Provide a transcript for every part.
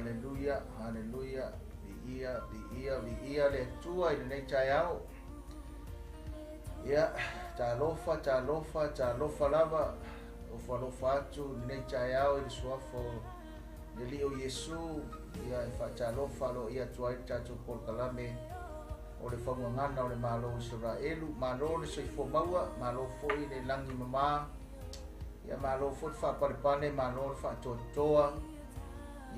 Haleluia, haleluia, viia, viia, viia le Atua i lenei taeao. Ia, talofa, talofa, talofa lava, ofo alofa atu i lenei taeao i le suafa o le Alii o Iesu, ia e faatalofa aloaia atu ai le tatou polokalame o le faugagana o le Malo o Isaraelu. Malo le soifua maua, malo foi le lagi mama, ia malo foi le faapalepale, malo le faatoatoa,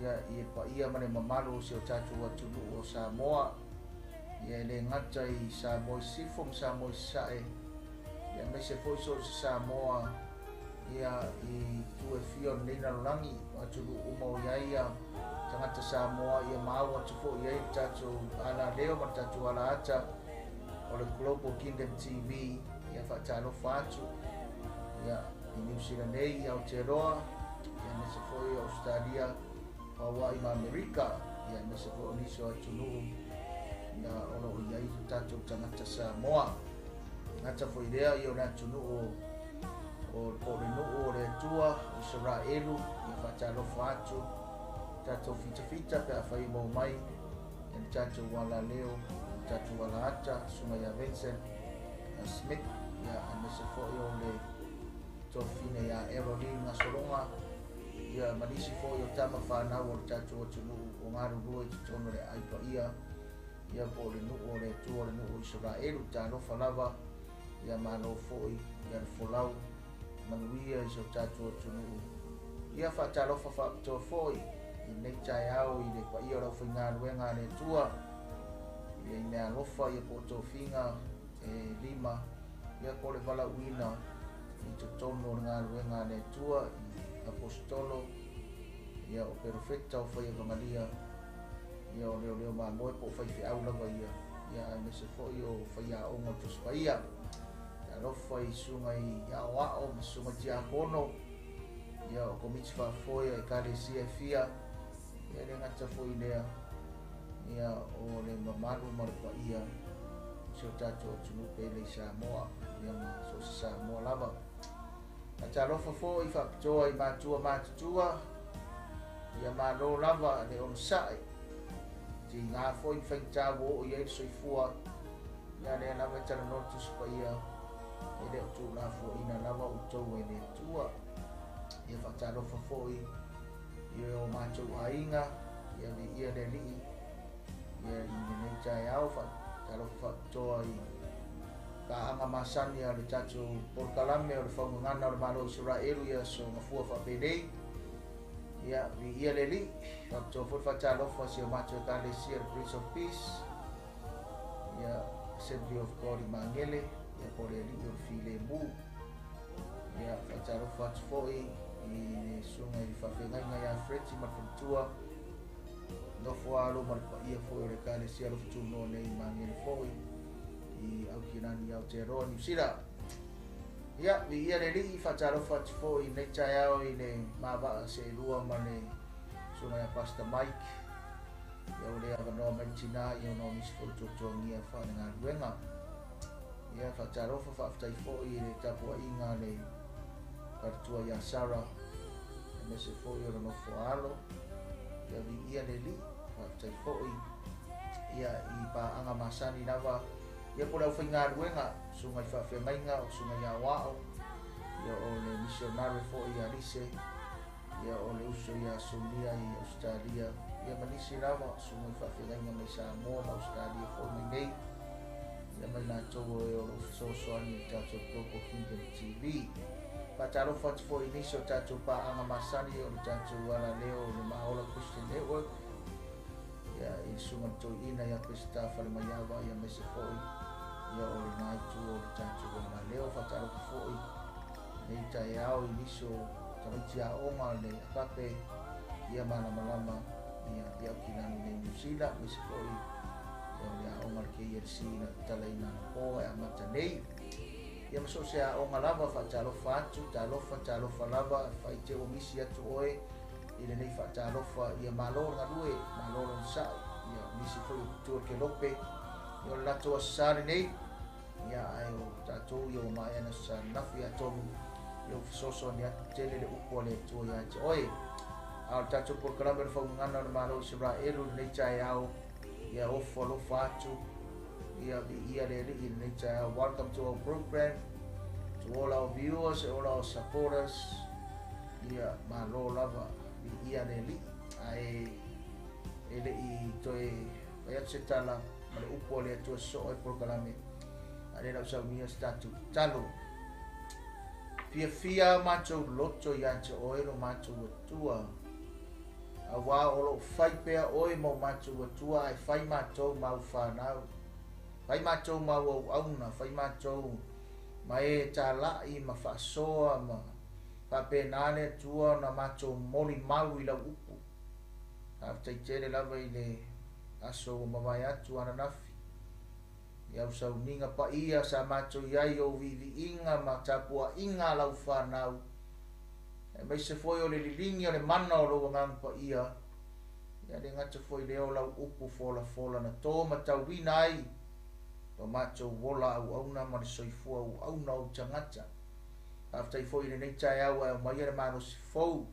ia i le paia ma le mamalu o si o tatou atunuu o Samoa. Ia e le gata i Samoa i Sisifo ma Samoa i Sasae, ia aemaise foi so o se Samoa ia i itu e fia o lenei lalolagi, o atunuu uma o i ai ia tagata Samoa, ia maua atu foi i ai le tatou alaleo ma le tatou alaata o le Global Kingdom TV. Ia faatalofa atu ia i Niu Sila nei, i Aotearoa, ia aemaise foi o Ausetalia, Hawaii ma Amerika, ia aemaise foi o nisi o atunuu ia o lo o i ai tatou tagata Samoa. Gata foi lea ia o le atunuu o po o le nuu o le Atua o Isaraelu, ia faatalofa atu tatou fitafita pe afai e maua mai ia le tatou alaleo, le tatou alaata, susuga ia Vincent Smith, ia aemaise foi o le tofine ia Eroline Gasologa, ia ma nisi foi o tama fanau o le tatou atunuu o galulue i totonu o le aai paia, ia po o le nuu o le Atua o le nuu o Isaraelu. Talofa lava, ia malo foi ia le folau manuia i so tatou atunuu. Ia faatalofa faapitoa foi i lenei taeao i le paia o le aufaigaluega a le Atua, ia i meaalofa ia po o tofiga e lima, ia po o le valaauina i totonu o le galuega a le Atua, i aposetolo, ia o perofeta, o faiavagalia, ia o leoleo mamoe po o faifeau lava ia, ia aemaise foi o faiaoga o Tusi Paia. Talofa i susuga i aoao ma susuga i tiakono, ia o komiti faafoe a ekalesia e fia, ia le gata foi lea, ia o le mamalu ma le paia o si o tatou atunuu pele i Samoa, ia ma so o se Samoa lava. Faatalofa foi faapitoa i matua matutua, ia malo lava le onosai, tiga foi ma faigata ua oo i ai le soifua, ia lea lava e talanoa le Tusi Paia, e le o tuulafoaiina lava outou e le Atua. Ia faatalofa foi i o matou aiga, ia viia le Alii ia i lenei taeao. Faatalofa faapitoa i paaga masani a le tatou polokalame o le faugagana o le Malo o Isaraelu i aso Gafua faapenei. Ia viia le Alii. Faapitoa foi le faatalofa si o matou ekalesia le Prince of Peace, ia Assembly of God i Magele, ia po o le Alii o le Filemu. Ia faatalofa atu foi i le susuga i le faafeagaiga ia Freti ma le faletua, nofo alo ma le paia foi o le ekalesia alofa tunoa nei i Magele foi i Aukilani i Aotearoa, Niu Sila. Ia, viia le Alii. Faatalofa atu foi i lenei taeao i le mavaa seelua ma le susuga ia Pastor Mike, ia ua le avanoa mai le tina, ia ona o nisi foi o tuatuagia faale-galuega. Ia faatalofa faafetai foi i le tapuaiga a le faletua ia Sarah, aemaise foi o le nofo alo, ia viia le Alii. Faafetai foi ia i paaga masani lava, ia po o le aufaigaluega, susuga i faafeagaiga, o susuga i aoao, ia o le misionare foi ia Lise, ia o le uso ia Sonia i Australia, ia ma nisi lava susuga i faafeagaiga mai Samoa ma Australia foi mai nei, ia mai latou e o lo o fesoasoani i le tatou Global Kingdom TV. Faatalofa atu foi i nisi o tatou paaga masani o le tatou alaleo o le Maola Christian Network, ia i le susuga i le toeaina ia Peseta Falemaiava, ia aemaise foi ia o lena itu o le tatou alaleo. Faatalofa foi nei taeao i nisi o tamaiti aoga le Agape ia malamalama ia i Aukilani nei Niu Sila, aemaise foi ia o le aoga le KLC na tatalaina anapo e amata nei. Ia ma so o se aoga lava, faatalofa atu, talofa, talofa lava, fai te ua misi atu oe i lenei faatalofa, ia malo le galue, malo le onosai, ia nisi foi o tua kelope, ia o le latou aso sa lenei, ia ae o tatou ia ua maea na aso sa ananafi, atonu ia ua fesoasoani atu tele le upu a le Atua ia te oe. A o le tatou polokalame o le faugagana o le Malo o Isaraelu i lenei taeao, ia ofo alofa atu, ia viia le Alii i lenei taeao. Welcome to our program, to all our viewers and all our supporters. Ia malo lava, viia le Alii. Ae e le i toe fai atu se tala ma le upu a le Atua sosoo ai polokalame, a o lea o le a ou saunia se tatou tatalo. Fiafia matou loto ia te oe lo matou Atua, auā o lo o fai pea oe ma o matou Atua, ae fai matou ma au fanau, fai matou ma au auauna, fai matou ma e talai ma faasoa ma faapena le Atua ona matou molimau i lau upu. Faafetai tele lava i le aso ua mavae atu ananafi, i au sauniga paia sa matou i ai, ou viiviiga ma tapuaiga a lau fanau, aemaise foi o le liligi o le mana o lou Agaga Paia, ia le gata foi lea o lau upu folafola na to ma tauina ai lo matou ola auauna ma le soifua auauna o ou tagata. Faafetai foi i lenei taeao ua e aumaia le malosi fou,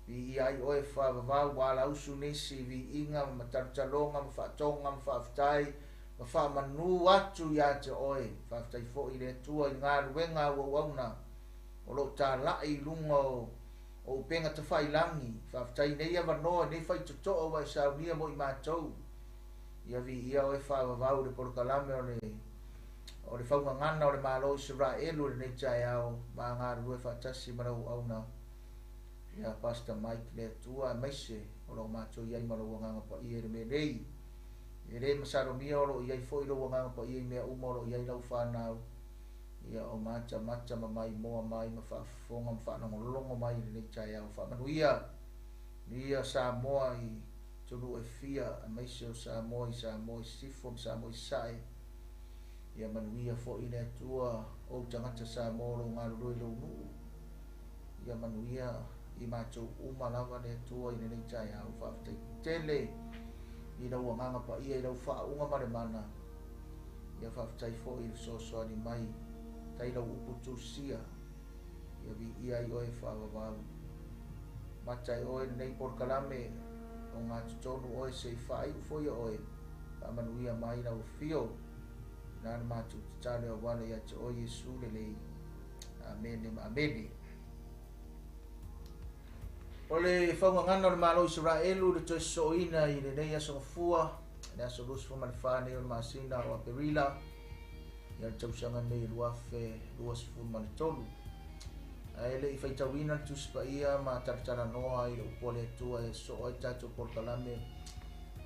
viia ai oe faavavau ua alausu nisi viiga ma matalotaloga ma faatoga ma faafetai ma faamanu atu ia te oe. Faafetai foi i le Atua i galuega auauauna o lo o talai i luga o upega tafailagi. Faafetai i nei avanoa, i nei faitotoa ua e saunia mo i matou. Ia viia oe faavavau i le polokalame o le faugagana o le Malo o Isaraelu i lenei taeao, ma galulue faatasi ma lau auauna ia Pastor Mike le Atua, aemaise o lo o matou i ai ma lou Agaga Paia i le mea nei. E le masalomia o lo o i ai foi lou Agaga Paia i mea uma o lo o i ai lau fanau, ia o matamata ma maimoa mai ma faafofoga ma faalogologo mai i lenei taeao. Faamanuia ia Samoa i atunuu e fia, aemaise o Samoa i Samoa i Sisifo ma Samoa i Sasae. Ia manuia foi le Atua ou tagata Samoa o lo o galulue i lou nuu. Ia manuia i matou uma lava le Atua i lenei taeao. Faafetai tele i lau Agaga Paia i lau faauuga ma le mana. Ia faafetai foi i le fesoasoani mai tai lau upu tusia. Ia viia ai oe faavavau. Mata e oe lenei polokalame o gatotonu oe se i faaiu foi oe. Faamanuia mai lau afio. Na le matou tatalo e auala ia te oe Iesu lelei. Amene ma amene. O le faugagana o le Malo o Isaraelu le toe sosooina i lenei aso Gafua, le aso 24 nei o le masina o Aperila, ia le tausaga nei 2023. Ae le i faitauina le Tusi Paia ma talatalanoa i le upu a le Atua e sosoo ai tatou polokalame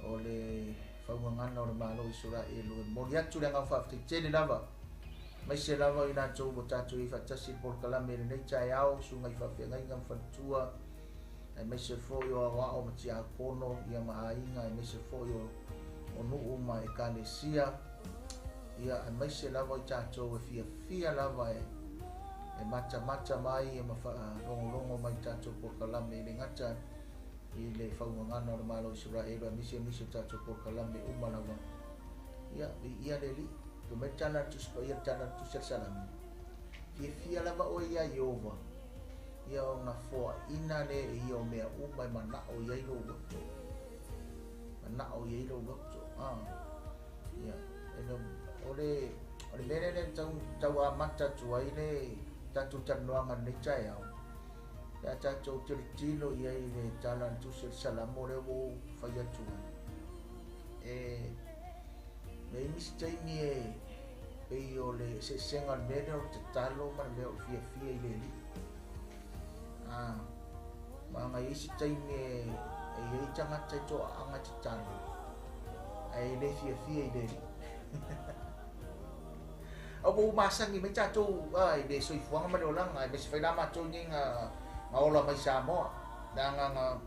o le faugagana o le Malo o Isaraelu, e momoli atu le agaga faafetai tele lava, aemaise lava i latou ua tatou i ai faatasi i le polokalame i lenei taeao, susuga i faafeagaiga ma faletua, aemaise foi o aoao ma tiakono, ia ma aiga, aemaise foi o nuu ma ekalesia, ia aemaise lava i tatou e fiafia lava e matamata mai ma faalogologo mai tatou polokalame i le gata i le faugagana o le Malo o Isaraelu, aemaise nisi o tatou polokalame uma lava. Ia, viia le Alii. Fai mai le tala a le Tusi Paia, le tala a le Tusi a le Salamo, fiafia lava oe iā Ieova, ia ona foaina lea e ia o mea uma e manao i ai lou loto. Manao i ai lou loto. Ia, o le mea lea e tau amata atu ai le tatou talanoaga i lenei taeao, pe a tatou tilotilo i ai i le tala a le Tusi a le Salamo lea ua ou fai atu ai. E i ai nisi taimi e pei o le eseesega o le mea lea o le tatalo ma le mea o le fiafia i le Alii. Ma i ai isi taimi e i ai tagata e toaaga tatalo, ae le fiafia i le Alii. Au ua masani mai tatou i le soifuaga ma le olaga, aemaise foi la matou nei na ola mai Samoa. Leaga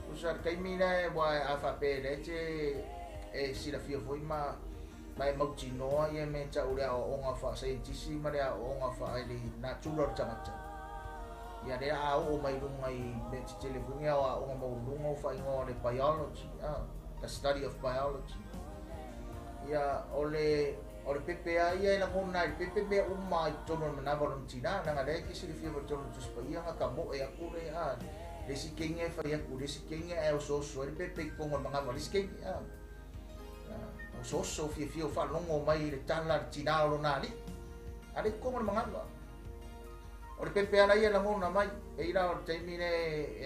tusa le taimi lea ua a faapea lea te e silafia foi ma e mautinoa ia mea tau le aoaoga faasaienitisi ma le aoaoga faa-le natura o le tagata. Ia lea a oo mai luga i mea tetele foi nei aoaoga maualuluga o faaigoa o le biology, the study of biology. Ia o le pepe a ia e lagona ai le pepe mea uma i totonu o le manava o lona tinā, leaga lea e te silafia foi i totonu o le Tusi Paia na tamoe atu le Le isi kegi e fai atu, le isi kegi ae osooso ai le pepe i totonu o le manava o le isi kegi. Osooso fiafia o faalogo mai i le tala a le tinā o lona alii. A le i totonu o le manava. O le pepe ala ia e lagona mai. Pei la o le taimi le,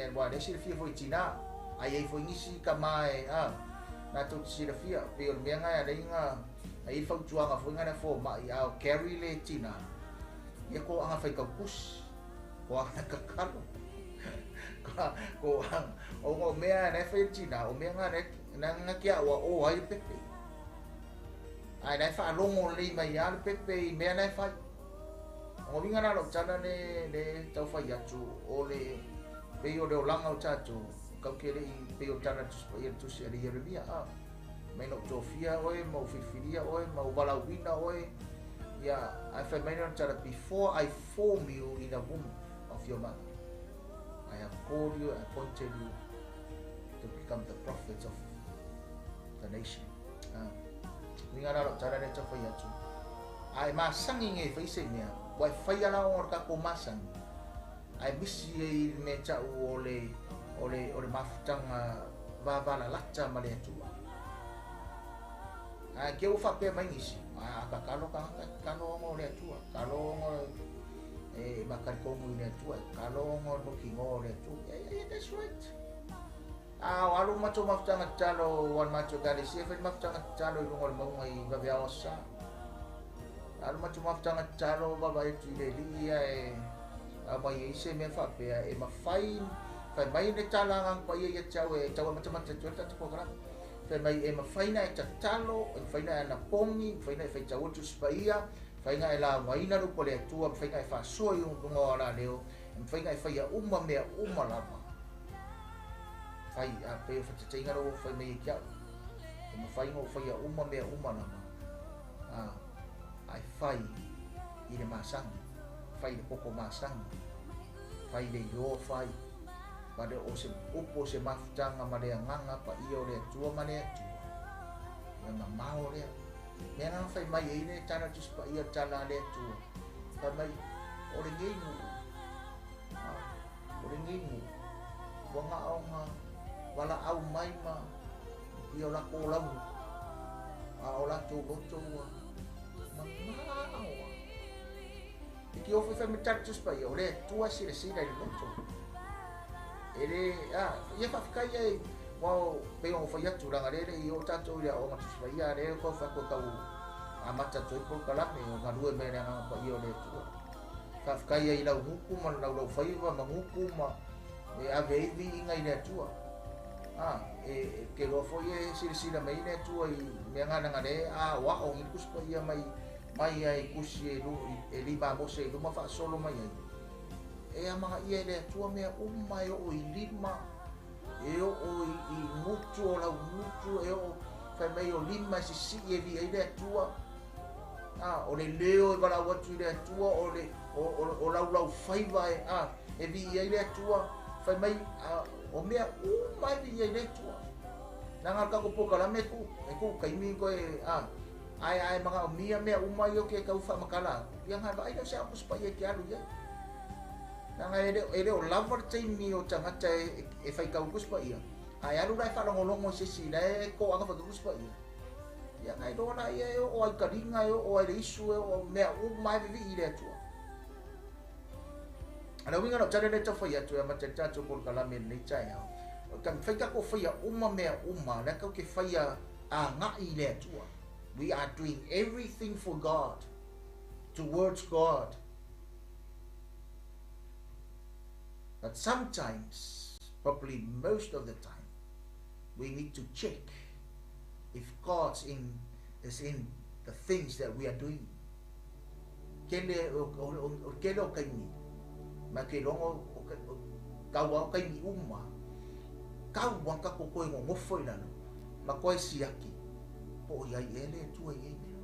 aua o lea e silafia foi i tinā. A i ai foi nisi tama e, latou te silafia, pei o le mea lena e ala ai ona i ai le fautuaga foi lena a le fomai, a o carry le tinā, ia toaga faitautusi, toaga tatalo, toaga, ona o mea na e fai e le tinā, o mea na na te aoaoa ai le pepe. Ae la e faalogo lelei mai lava le pepe i mea na e fai. O uiga la o lau tala le le tau fai atu, o le pei o le olaga o tatou, kau ke le i pei o tala Tusi Paia le tusi a le Ieremia, a mai na ou tofia oe ma ou filifilia oe ma ou valaauina oe, ia, ae fai mai lana tala, before I form you in the womb of your mother, I have called you and appointed you to become the prophet of the nation. Ah. Uiga la lau tala le tau fai atu. A e masagi nei e fai se mea, ua e faia la ona o le tatou masagi, ae misi ai le mea tau o le, o le, o le mafutaga vavalalata ma le Atua. Ae ke ua faapea mai nisi, a tatalo tagata, tatalo ona o le Atua, tatalo ona e matalitonu i le Atua, tatalo ona o le mautinoa o le Atua. Yeah, yeah, that's right. A o alu matou mafutaga tatalo o le matou ekalesia e fai le mafutaga tatalo i luga o le mauga i Vaveao Aso Sa. Alu matou mafutaga tatalo vaavaai atu i le alii ia e aumai ai se mea faapea e mafai fai mai le tala Agaga Paia ia te au e tau amatamata atu ai le tatou polokalame. Fai mai e mafai ona e tatalo, e mafai ona e anapogi, e mafai ona e faitau le Tusi Paia, e mafai ona e laugaina le upu a le Atua, e mafai ona e faasoa i luga o alaleo, e mafai ona e faia uma mea uma lava. Fai, a pei o faataitaiga lea ua fai mai ia te au. E mafai ona ou faia uma mea uma lava, a, ae fai i le masani, fai i le poto masani, fai le iloa fai, ma le o se upu o se mafutaga ma le agaga paia o le Atua ma le Atua. Ia mamao lea. Mea na fai mai ai le tala Tusi Paia, le tala a le Atua. Fai mai, o lenei nuu, a, o lenei nuu, ua na ona valaau mai ma i o latou launu, a o latou loto ua mamao lava. E te ofo fai mai tala Tusi Paia, o le Atua e silasila i le loto. E le, a, ia faafetai ai, aua o, pei ona ou fai atu, leaga lea e le i oo tatou i le aoaoga Tusi Paia, a lea e tau fai atu e tau amata atu ai polokalame, o galue mai le Agaga Paia o le Atua. Faafetai ai i lau gutu ma lau laufaiva ma gutu ma e ave ai viiga i le Atua. A, e, ke loa foi e silasila mai le Atua i mea ngana le a o ao ngi Tusi Paia mai mai ai tusi e, lu, e lima a Mose i luma faasolo mai ai. E amagaia e le Atua mea uma e oo i lima, e oo i, i gutu o lau gutu, e oo fai mai o lima e sisii e vii ai le Atua. A, o le leo e valaau atu i le Atua, o le o, o, o laulaufaiva e, a, e vii ai le Atua, fai mai, a, o mea uma e vii ai le Atua. Leaga o le tatou polokalame e tuu, e tuu taimi toe, a, ae a e manaomia mea uma ia ou te tau faamatala atu, ia ona vaai lea o se aoga Tusi Paia e te alu i ai. Leaga e le, e le o lava le taimi o tagata e, e faitau i Tusi Paia, a e alu la e faalogologo i se isi la e toaga faitau Tusi Paia, ia ona iloa laia e oo ai i taliga, e oo ai i le isu, e oo mea uma e vivii i le Atua. A le uiga o lau tala lea e tau fai atu e amata i le tatou polokalame i lenei taeao, o mafai tatou faia uma mea uma, lea tatou te faia agai i le Atua. We are doing everything for God, towards God. But sometimes, probably most of the time, we need to check if God's in, is in the things that we are doing. Kele o, o, o, o kele o kaimi, ma ke longo o, o, kaua o kaimi uma, kau a kako koe ngongofo i lalo, ma koe siaki, po o iai ea le Atua i ei mea.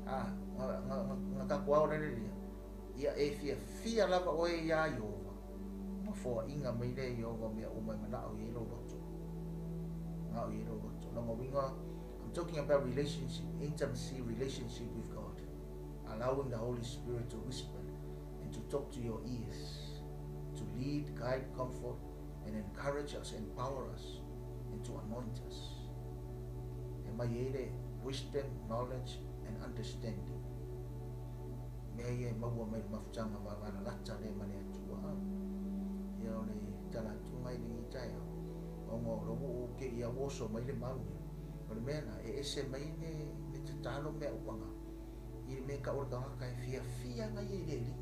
A, nga, nga, nga, nga kako ao lele lia, ia e fiafia lava oe iā Iova, ma foaiga mai lea e Iova mea uma e manao i ai lou loto. Manao i ai lou loto. Lona uiga, I'm talking about relationship, intimacy relationship with God. Allowing the Holy Spirit to whisper and to talk to your ears, to lead, guide, comfort, and encourage us, empower us, and to anoint us. E mai ai le wisdom, knowledge, and understanding. Mea ia e maua mai le mafutaga vavalalata lea ma le Atua. Ia o le tala atu ngai lenei taeao, ona o lou uu ke ia ua oso mai le mau ia. O le mea na, e ese mai le, le tatalo mea uma nga, i le mea tau o le tagata e fiafia ngai ia i le Alii.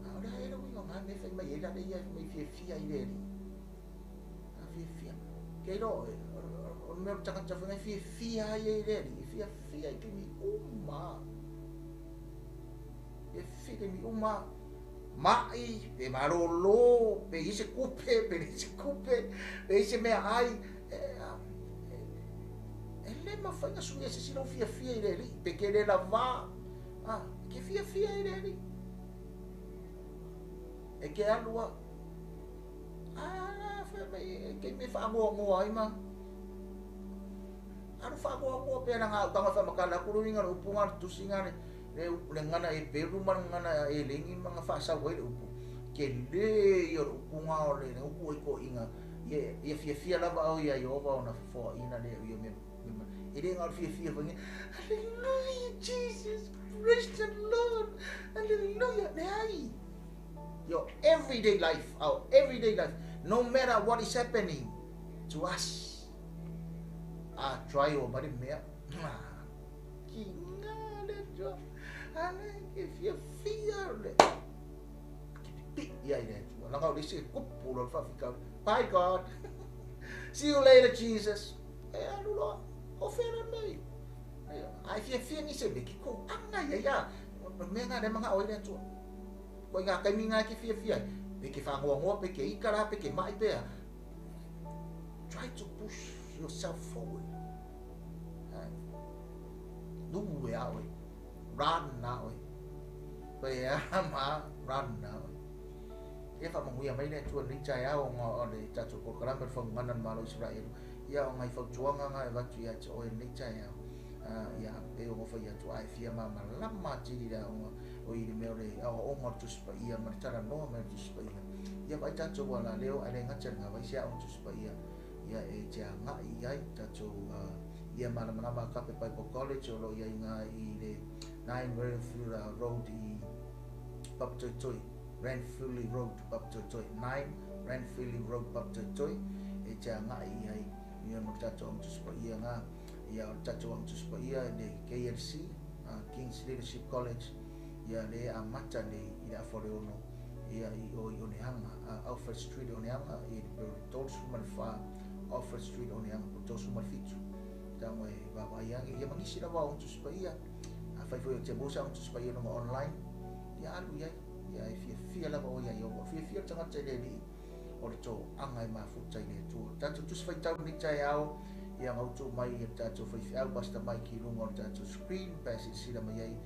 A o le a ea le uiga o nga mea e fai mai ai la le ia e fai mai fiafia i le Alii. A fiafia. Ke iloa oe, o le mea o le tagata foi nga e fiafia ai ia i le Alii, e fiafia i taimi uma. Fiafia i taimi uma. Ma'i, pe malōlō, pe i ai se tupe, pe leai se tupe, pe i ai se meaai, e le mafai ona suia e se isi lou fiafia i le Alii, pe ke le lavā, a, e ke fiafia i le Alii. E ke alu a, a, fai mai, e ke me whaangoangoa ai ma, alu whaangoangoa pe ana ngā utaga whamakala atu le uiga o le upu ngā le tusi ngā le, Le upu, le gagana Heperu ma le gagana Eleni ma ga faasau ai le upu. Tele ia o le upuga o le upu ai toeaiina, ia, ia fiafia lava oe iā Ieova ona fofoaina lea o ia mea, mea, e le na o le fiafia foi nei, Hallelujah, Jesus, praise the Lord, hallelujah, leai. Your everyday life, our everyday life, no matter what is happening to us, a try o mai le mea, Ki ngā le Atua, a le ke fiafia le ke pipii ai le Atua. Leaga o le isi e kupu loa le faafitauli. Bye God. See you later Jesus. E alu loa. O fea la mea ia? A e fiafia nisi e mea ke kou aga ia ia. O le mea ngā le mana'o ai le Atua. Koe ngā taimi ngā ke fiafia ai. Pe ke whangoangoa, pe ke ika rā, pe ke mai pea. Try to push yourself forward. Nū e a oe. Run a oe. Koe e a ma, run a oe. Ia whaamanuia mai le Atua lenei taeao ona o le tatou polokalame o le Faugana o le Malo o Isaraelu. Ia o ngai fautuaga nga e avatu ia te oe lenei taeao. Ia pei ona fai atu a e fia malamalama atili le aoga o i le mea o le aoaoga o le Tusi Paia ma le talanoa mai o le Tusi Paia. Ia vaai tatou ua la leo ae le gata i lena vaai se aoga Tusi Paia ia e te agai i ai tatou ia malamalama Agape Bible College o lo o i ai ngā i le 9 Ranfurly Road i Papatoetoe, Ranfurly Road Papatoetoe, 9 Ranfurly Road Papatoetoe e te agai i ai ia mo le tatou Aoga Tusi Paia ngā ia o le tatou Aoga Tusi Paia le KLC King's Leadership College ia le amata nei i le afa o le ono ia i o i Oneaga, Alfred Street Oneaga i le 34 Alfred Street Oneaga po 37. Tago e vaavaai ane ia ma nisi lava o Tusi Paia. Afai foi o te maua se Aoga Tusi Paia i luga online, ia alu i ai. Ia e fiafia lava oe ia Ieova. Fiafia le tagata i le Alii o le toaga e mafuta i le Atua. Tatou Tusi Faitau lenei taeao, ia gautu mai e le tatou faifeau Pastor Mike i luga o le tatou screen pe a silasila mai ai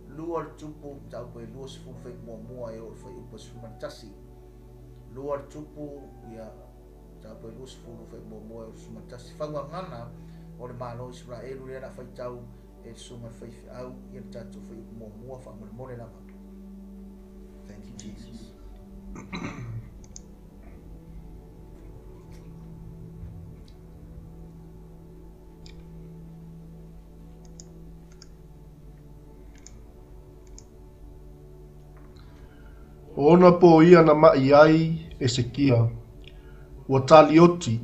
lua le tupu mataupu e 20 fuaiupu muamua e oo i le fuaiupu e 11. Lua le tupu ia mataupu e 20 fuaiupu muamua e oo i le 11. Faugagana o le Malo o Isaraelu lea o le a faitau e le susuga i le faifeau ia le tatou fuaiupu muamua faamolemole lava. Thank you Jesus. O ona pō ia na maʻi ai Esekia, ua talioti.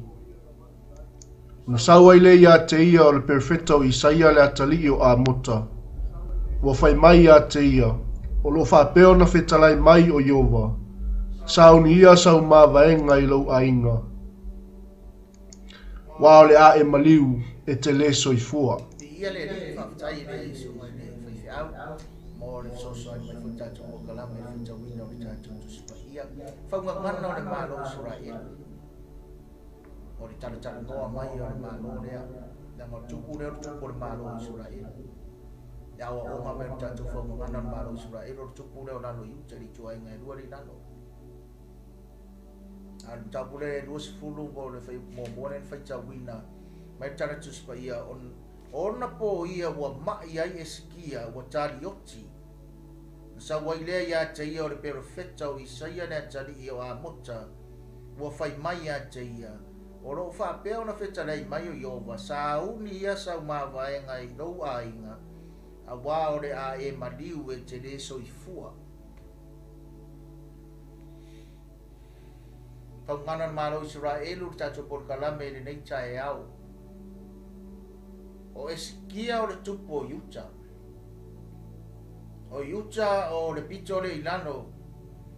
Ona sau ai lea iā te ia o le perofeta o Isaia le atalii o Amota. Ua fai mai iā te ia, O lo o faapea ona fetalai mai o Ieova, Sauni ia sau mavaega i lou aiga. Ua o le a e maliu e te lē soifua. Viia le Alii, faafetai i le Susuga i le Faifeau mo le fesoasoani mai foi i le tatou polokalame i le faitauina o le tatou Tusi Paia. Faugagana o le Malo o Isaraelu, o le talatalanoa mai o le Malo lea, leaga o le tupu lea o le tupu o le Malo o Isaraelu. Le aoaoga mai o le tatou faugagana o le Malo o Isaraelu, o le tupu lea o lalo i uta i le ituaiga e lua le i lalo. A o le mataupu lea e 20 po o le fuaiupu muamua lea na faitauina mai le Tala Tusi Paia, o ona pō ia ua maʻi ai Esekia, ua talioti. Na sau ai lea iā te ia o le perofeta o Isaia le atalii o Amota, ua fai mai iā te ia, O lo o faapea ona fetalai mai o Ieova, Sauni ia sau mavaega i lou aiga, auā o le a e maliu e te lē soifua. Faugana o le Malo o Isaraelu le tatou polokalame i lenei taeao. O Esikia o le tupu o Iuta. O Iuta o le pito lea i lalo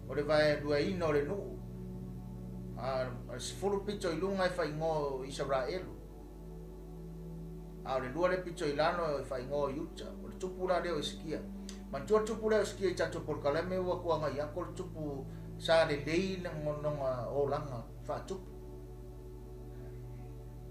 o le vaeluaina o le nuu. A o le 10 pito i luga e faaigoa o Isaraelu. A o le lua lea pito i lalo e faaigoa o Iuta. O le tupu la lea o Esikia. Manatua le tupu lea o Esikia i tatou polokalame ua kuagai aku o le tupu sa lelei lona olaga faatupu.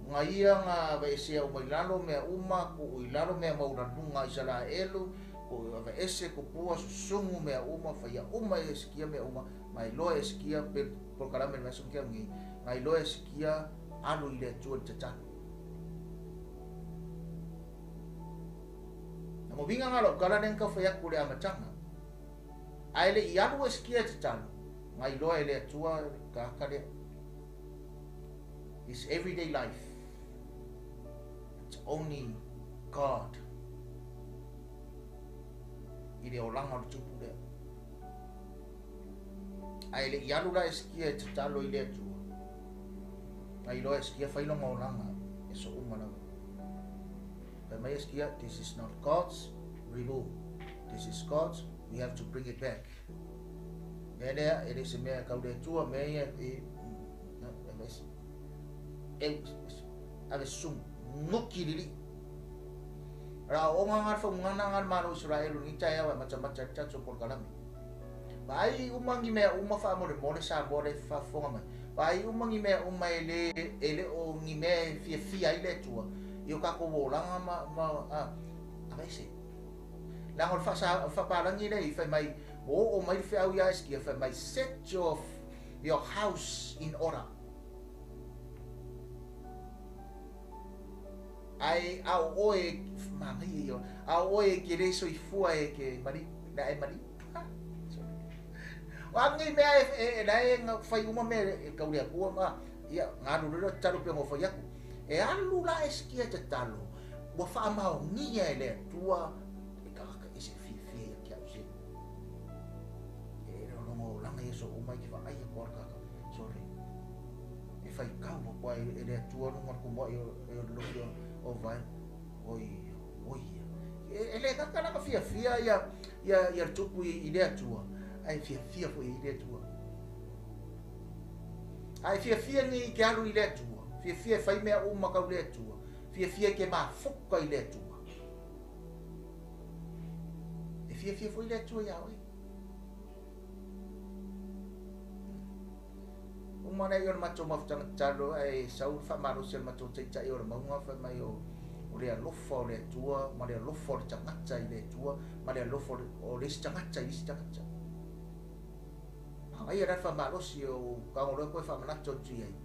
Nga ia nga aveesea uma i lalo mea uma, tuu i lalo mea maulaluga a Isaraelu, tuu aveese kupua, susugu mea uma, faia uma e Esikia mea uma, ma iloa e Esikia pe polokalame le vaiaso ma nei, na iloa e Esikia alu i le Atua i le tatalo. Na moviga nga lou tala lea na tau fai atu i le amataga. Ae le i alu Esikia e tatalo, na iloa e le Atua le tagata lea. His everyday life. It's only God i le olaga o le tupu lea. Ae le i alu la Esikia e tatalo i le Atua, na iloa e Esikia fai lona olaga e so uma lava. Fai mai Esikia, this is not God's, remove. This is God's, we have to bring it back. Mea lea, e le se mea e kau le Atua, mea ia e, e, ave sumu, nuki lili. Ra o nga nga whaungana nga malo Israelu ni taeao e matamata i tatou polokalame. Vaai uma ni mea uma faamolemole Samoa le faafofoga mai. Vaai uma ni mea uma e le e le o ni mea e fiafia ai le Atua i o tatou olaga ma ma a aveese. Leaga o le faasa o le faapalagi lea i fai mai ua oo mai le feau iā Esikia fai mai set your your house in order. Ae a o oe manaia ia a o oe e ke le soifua e ke maliu na e maliu. O a nei mea e la e fai uma mea e kau le Atua ma ia galu loa tatalo pei ona fai atu. E alu la Esikia e tatalo ua faamaonia e le Atua e tagata ese fiafia ia te au se. E le o lona olaga ia so uma i ke vaai atu a le tagata. Sorry. E fai kau aku ai e le Atua luga o le kumoaʻi o le lofi o vae. Oi, oi. E le gata la ka fiafia ia ia ia le tupu i le Atua, ae fiafia foi i le Atua. Ae fiafia ni ke alu i le Atua, fiafia e fai mea uma kau le Atua, fiafia ke mafuka i le Atua. E fiafia foi le Atua ia oe. Uma lea o le matou mafutaga tatalo ae sau le faamalosi a le matou taitai o le mauga fai mai o o le alofa o le Atua ma le alofa o le tagata i le Atua ma le alofa o le isi tagata i le isi tagata. Manaia la le faamalosi o tago loa koe faamanatu atu i ai.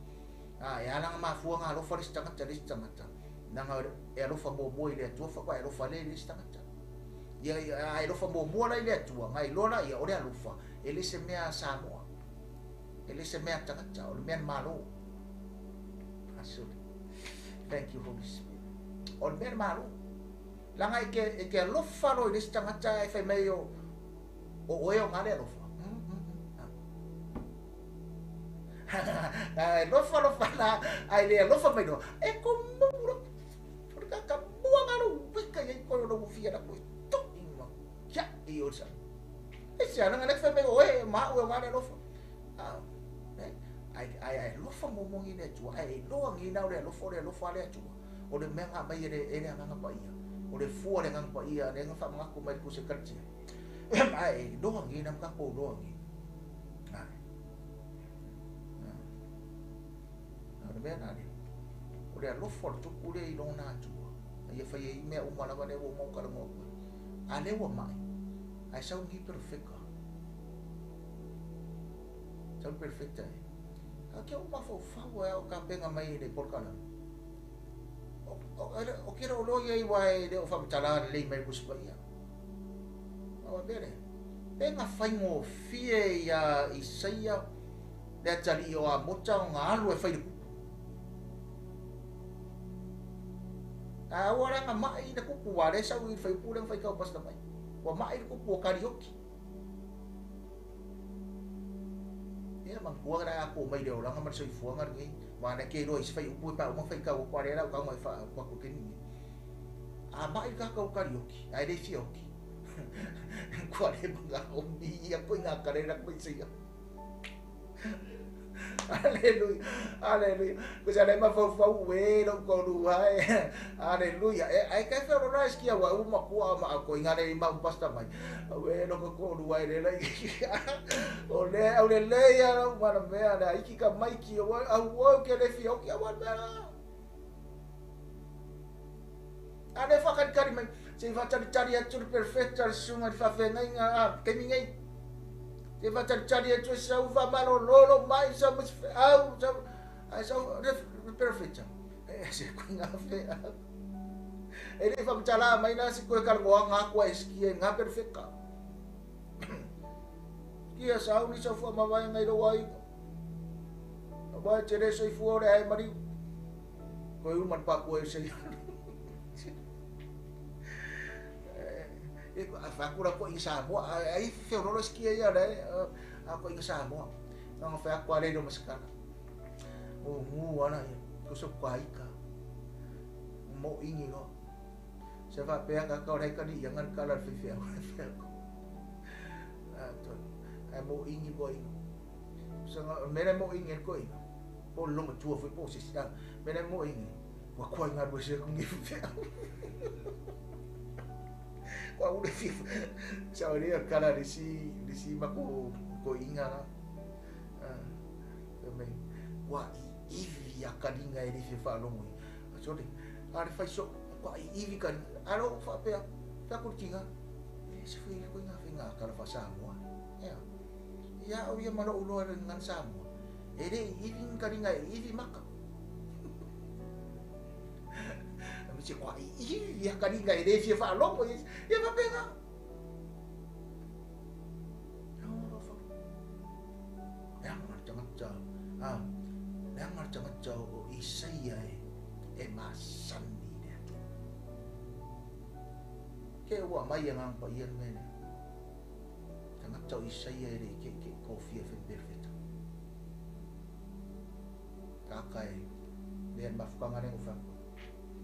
A e ala ona mafua ona alofa le isi tagata i le isi tagata, leaga e alofa muamua i le Atua faatoa e alofa lea i le isi tagata. Ia, a e alofa muamua la i le Atua, ona iloa laia o le alofa e le se mea Samoa. E le se mea tagata, o le mea malo. Asuri. Thank you, Holy Spirit. O le mea malo. Leaga e ke, e ke alofa loa i le isi tagata e fai mai o, o oe o ngā le alofa. E alofa alofa la, ai le alofa mai loa. E ko mumu lo. O le kaka mua ngā lo wika i koe o lo fia na koe. Tuki ma kia i o sa. E se ana ngā fai mai oe ma ue ngā le alofa. Ai ai ai alofa muamua i le Atua, ai iloa ngi na o le alofa o le alofa a le Atua. O le mea nga mai e le e le Agaga Paia. O le fua le Agaga Paia le nga whamangaku mai le kuse kalitia. Ai iloa ngi na mka ko loa ngi. Ai. O le mea na le. O le alofa o le tupu le i lona Atua. Ai fai ai mea uma lava le ua mau kala ngoa koe. A le ua mai. Ai sau ngi perfecta. Sau perfecta e. A ke o mafaufau e o ka penga mai le polokalame. O ke ro lo ia i wa e le o whamatala le mai kusi pa ia. Awa bere. Pe gafaigofie iā Isaia le atalii o Amota ona alu e fai le kupu. A ua leaga ma'i le kupu, ua le sau i le faiupu lea na faitau pastor mai. Ua ma'i le kupu o karioki. Ia manatua le a ko mai le olaga ma le soifuaga lenei. Ua le ke iloa i se faiupu e pa uma faitau atu a lea la u tago e faa atu taimi nei. A ma'i le tagata o karioki, ae le fia oki. Kua le manga o mi ia koe ngā kare ra koe se ia. Aleluia. Aleluia. Ko sa le mafaufau e lo ko lu hai. Aleluia. E ai ka fe ro ski wa u ma kua ma ko inga le ma pasta mai. We lo ko ko lu ai le la. O le au le le ia lo ma mea la iki ka mai ki o au o ke le fi o ki wa mea. A le whakaritari mai, se i whataritari atu le perfecta le susuga i le faafeagaiga a taimi nei. Se i whataritari atu e sau whamalololo mai sau ma se feau sau ai sau le perfecta. E se koe ngā feau. E le whamatala mai na se koe kalongoanga aku a e skia i ngā perfecta. Kia sau ni sau whamawai ngai lo aiga. Awa e te re soifua o le ae mariu. Koe uma le pakua e se E whakura ko i Samoa, ai whiororo skia ia le, a ko i Samoa. Nga whakua le ro maskara. O ngu ana ia, ko so kwa ika. Mo ingi no. Se wha pea ka ka ore kani ia ngan kala whiwhia. A to, ai mo ingi ko inga. So nga mere mo ingi ko inga. Po longa tua fui po se sia. Mere mo ingi. Wa kua ngā rua se kungi whiwhia. Kua ure whiwhia. Sa ore a kala risi, risi mako ko inga la. Me wa i ivi a karinga e riwhi whaalongo i. Sorry, a re whai so, kua i ivi karinga. Aro whapea, whakuritinga. E se whui koe ngā whenga kala wha Samoa. Ea. Ia au ia malo uloa re ngan Samoa. E re i ivi karinga e ivi maka. Me se kua i ivi a karinga e re whia whaalongo i. Ia whapenga. Leaga le tagata o Isaia e masani i le Atua. Ke ua mai agaga paia le mea lea. Tagata o Isaia e le i ke'eke'e kofia fe perfeta. Taka e lea le mafukaga lea ua faakoa.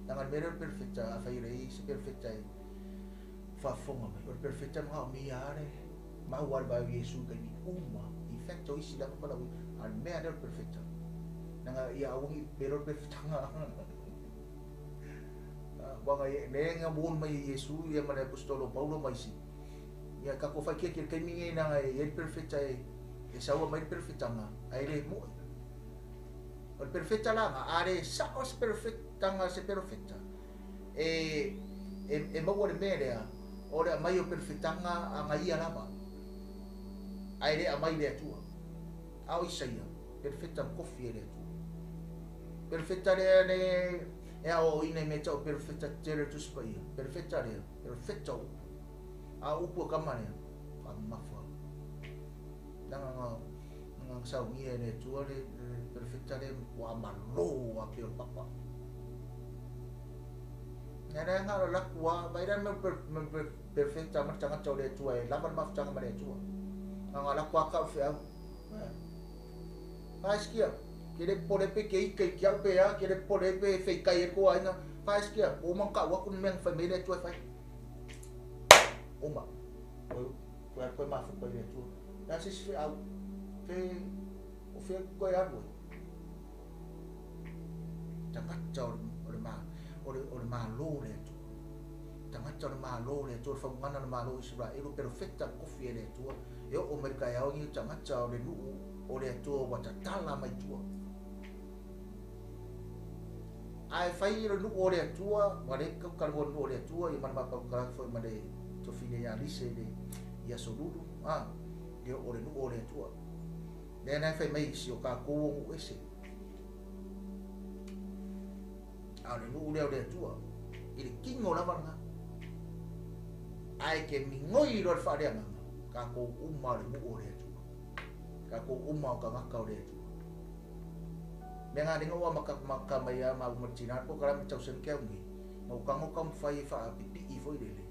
Leaga le mea lea o le perfeta, afai e leai se perfeta e faafofoga mai. O le perfeta magaomia lava le maua le vae o Iesu i taimi uma. In fact, o isi lava valaauina, a o le mea lea o le perfeta. Leaga ia aua ne i pepelo le perfetaga. Uaga lea na warn mai e Iesu ia ma le aposetolo o Paulo ma isi. Ia tatou faitiatia i le taimi lenei leaga e i ai le perfeta e saua mai le perfetaga ae le mo'i. O le perfeta la a le sa'o se perfetaga se perfeta e maua le mea lea o le aumai o perfetaga a gaia lava ae le aumai le Atua. A o Isaia, perfeta ma kofi e le Atua. Perfeta lea le e aoaoina i mea tau perfeta tetele o le Tusi Paia. Perfeta lea, perfeta o upu. A o upu a kama lea, faamamafa. Leaga na saunia e le Atua le perfeta lea ua malo a pei o le papa. Ngai lea nga la laku a, vai la me perfeta ma le tagata o le Atua e lava le mafutaga ma le Atua. Nga laku a kau feau. Faisikia, ke le pole pe ke ika i ki au pe a, ke le pole pe feikai e ko aina. Faisikia, o mang kau aku ni mea fai mai le Atua e fai. Uma. Koe, koe koe mafu koe le Atua. La se se au, fe, o fe koe alu e. Tagata o le ma, o le malo le Atua. Tagata o le malo le Atua, le faugana le malo Israelu, perfecta kofi e le Atua. E o mai ka iao ni tagata o le nuu o le Atua ua tatala mai tua. Ae fai le nuu o le Atua, ua le kau kalaua le nuu o le Atua, ia mana mapau kala foi ma le tofine ia Lise le ia Solulu, a, ia o le nuu o le Atua. Lea na fai mai si o kākou o nuu ese. A o le nuu lea o le Atua, i le kino lava lena. Ae ke migoi loa le faaleagaga, Kākou uma o le nuʻu o le Atua. Kākou uma o tagata o le Atua. Mea ngā ringa ua maka maka mai a ma uma tina po kala tau sen ke nei. Ma ukango ka mwhai e wha pipi i foi lele.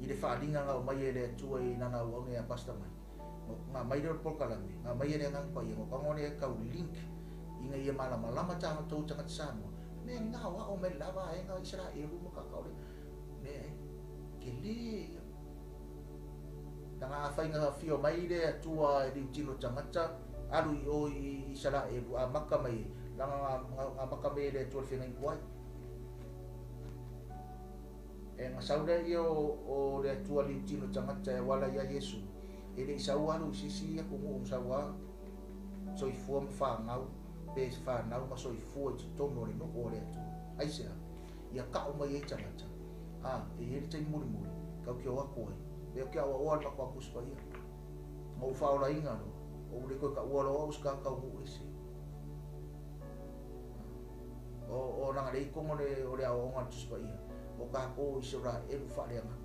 I le whaalinga ngā mai e le Atua i nana au au a pasta mai. Ngā mai le polokalame, ngā mai e le ngang pa ia, ngā kango ne kau link i ngā ia malamalama tānga tau tangata Samoa. Me ngā wa o me lava e ngā Israelu ma kakao le. Me e, ke le ia. Tanga a whainga whio mai le Atua e riu tino tangata, alu i o i Israelu, a maka mai e, langa ngā maka mai e le Atua le whenga i kuai. E nga sau lea ia o le Atua liu tino tagata e auala ia Iesu, e le i sau alu i se isi atunuu ma sau a soifua ma fanau, pe fanau ma soifua i totonu o le nuu o le Atua. Aisea? Ia ka'u mai ai tagata, a e i ai le taimi mulimuli, kau ke o aku ai, pe o ke aoaoa le makou Akusi Paia. Ma ou faaolaina loa, o ou le toe taua loa au i se kakau nuu ese. O langa le ikoga o le aoaoga a le Tusi Paia, o kākou o Isaraelu faaleagaga,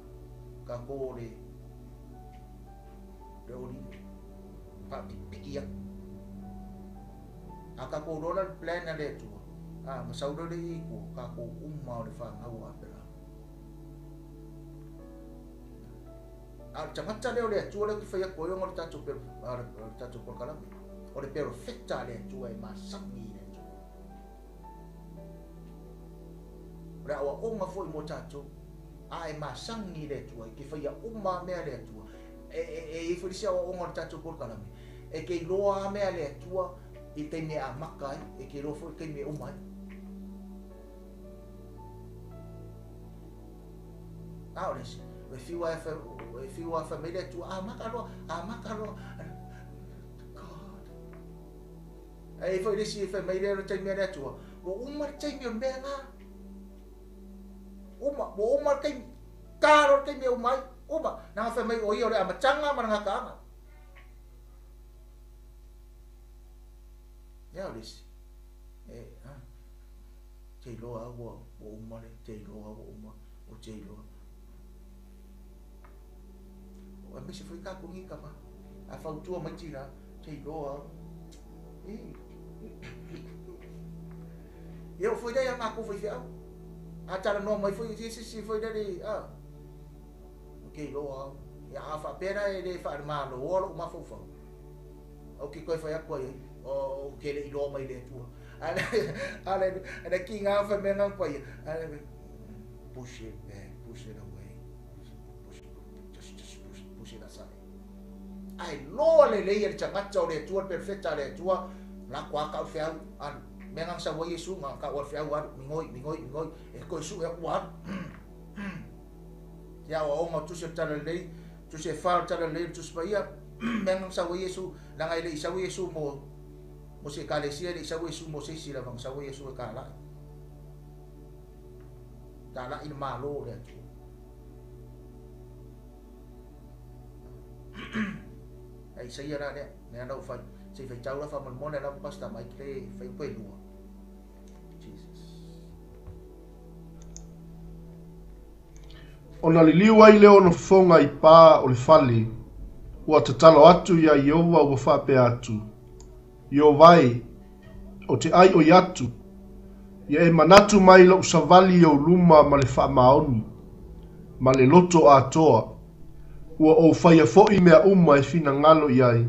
kākou o le le olive, faapipii aku. A kākou loa la le plan a le Atua, a ma sau loa le i tua, kākou uma o le whanau o Apela. A o le tagata lea o le Atua lea ou te fai atu ai ona o le tatou le tatou polokalame. O le perofeta a le Atua e masani i le Atua. O le aoaoga foi mo tatou. A e masani i le Atua, e te faia uma a mea a le Atua. E, e, e i ai foi le isi aoaoga o le tatou polokalame. E te iloa a mea a le Atua i le taimi e amata ai, e te iloa foi le taimi e uma ai. A o le isi, e fiu a e fiu a fai mai le Atua, amata loa, amata loa. God. Ae i foi le isi e fai mai le taimi a le Atua, ua uma le taimi o le mea lena. Uma, ua uma le taimi. Tā loa le taimi e uma ai. Uma. Nanga fai mai o ia o le amataga ma le gataaga. Ia o le isi. E, ha. Te iloa ua, ua uma le, te iloa ua uma, o te iloa. O aemaise foi kākou ni tama. A fautua mai tina, te iloa au. E. Ia o foi lea ia mākou faifeau. A talanoa mai foi se isi foi lea a. O te iloa au. Ia a faapea la e le faalemaloa lou mafaufau. Ou te toe fai atu ai, o ou te le i loa mai le Atua. A le, a le ki ngā whai mea ngā paia. A le, push it back, push it away. Push, just, just push, push it aside. Ai loa le lei le tagata o le Atua, le perfecta le Atua, la kua kau feau, alu. Mea ngā sa wai Yesu, ngā kau al feau alu, mingoi, mingoi, mingoi, e koe su e aku alu. Ia o aonga o tusi o tala lei, tusi e wha o tala lei, tusi paia, mea ngā sa wai Yesu, langa e le i sau Yesu mo, mo se ekalesia e le i sau Yesu mo se isi lava, nga sau Yesu e ka lai. Ta lai le malo le Atua. Ai Isaia la lea, mea lau fai, se i faitau la faamolemole lava Pastor Mike le fai upu e lua. Jesus. Ona liliu ai lea o ona fofoga i pā o le fale, ua tatalo atu iā Ieova ua faapea atu, Ieova e, o te ʻai ʻoi atu, ia e manatu mai loʻu savali i ou luma ma le faamaoni, ma le loto atoa, ua ou faia foʻi mea uma e finagalo i ai,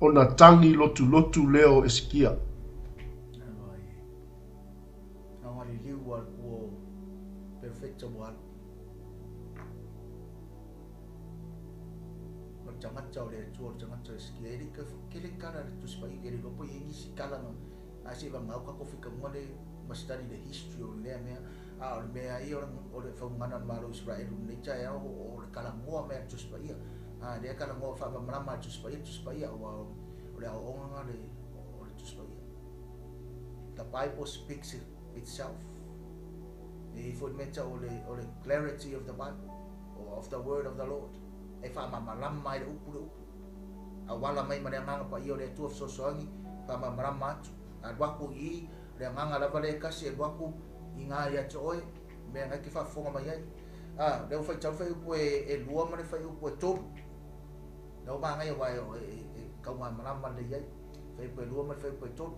ona tagi lotulotu lea o Esekia. Aloha e. Aloha liliu a le kua o Perfecta ua alu. O le tagata o le Atua, o le tagata o Esekia. E le i kele kala le Tusi Paia, e le iloa po i ai nisi kala na a se i vagau ka kofi ka mua le ma study the history o lea mea. A o le mea ia o le faugana o le Malo o Israelu i lenei taeao o le kalagoa mai a le Tusi Paia. A lea kalagoa faamalamalama a le Tusi Paia, le Tusi Paia aua o le aoaoga na o le Tusi Paia. The Bible speaks itself. E i foi le mea tau o le clarity of the Bible, or of the word of the Lord. E faamalamalama ai le upu le upu. Auala mai ma le Agaga Paia o le Atua fesoasoani, faamalamalama atu. Alu aku i i, o le agaga lava lea e tasi e alu aku i gā ia te oe, mea na e te faafofoga mai ai. A, lea ua faitau le fuaiupu e, e lua ma le fuaiupu e tolu. Mea ua manaia aua e taumalamalama lelei ai, fuaiupu 2 ma le fuaiupu 3.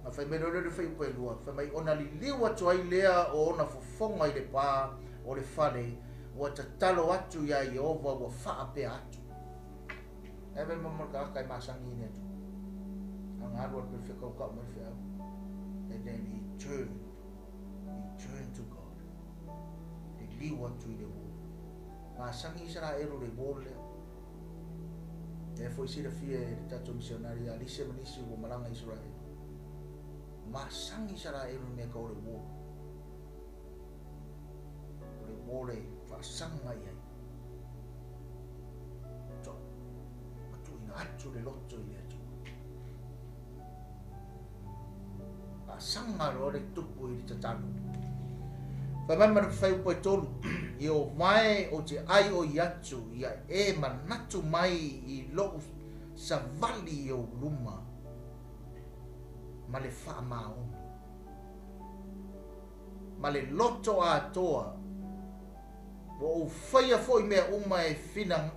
Na fai mai loa lea i le fuaiupu 2, fai mai ona liliu atu ai lea o ona fofoga i le pā o le fale, ua tatalo atu iā Ieova ua faapea atu. Ae fai mai mo le tagata e masani i le Atua. A na alu a le perofeta ua tau mai le feau. And then he turned, he turned to God. Liliu atu i le wall. Masani Isaraelu i le wall lea. Lea foi silafia e le tatou misionari ia Lise ma nisi ua malaga i Isaraelu. Masani Isaraelu i mea tau o le wall. O le wall e faasaga i ai. To, ma tuuina atu le loto i le Atua. Faasaga loa le tupu i le tatalo. Fai mai ma le fuaiupu e tolu, Ieova e, ou te ai oi atu ia e manatu mai i lou savali i ou luma ma le faamaoni, ma le loto atoa, ua ou faia foi mea uma e fina,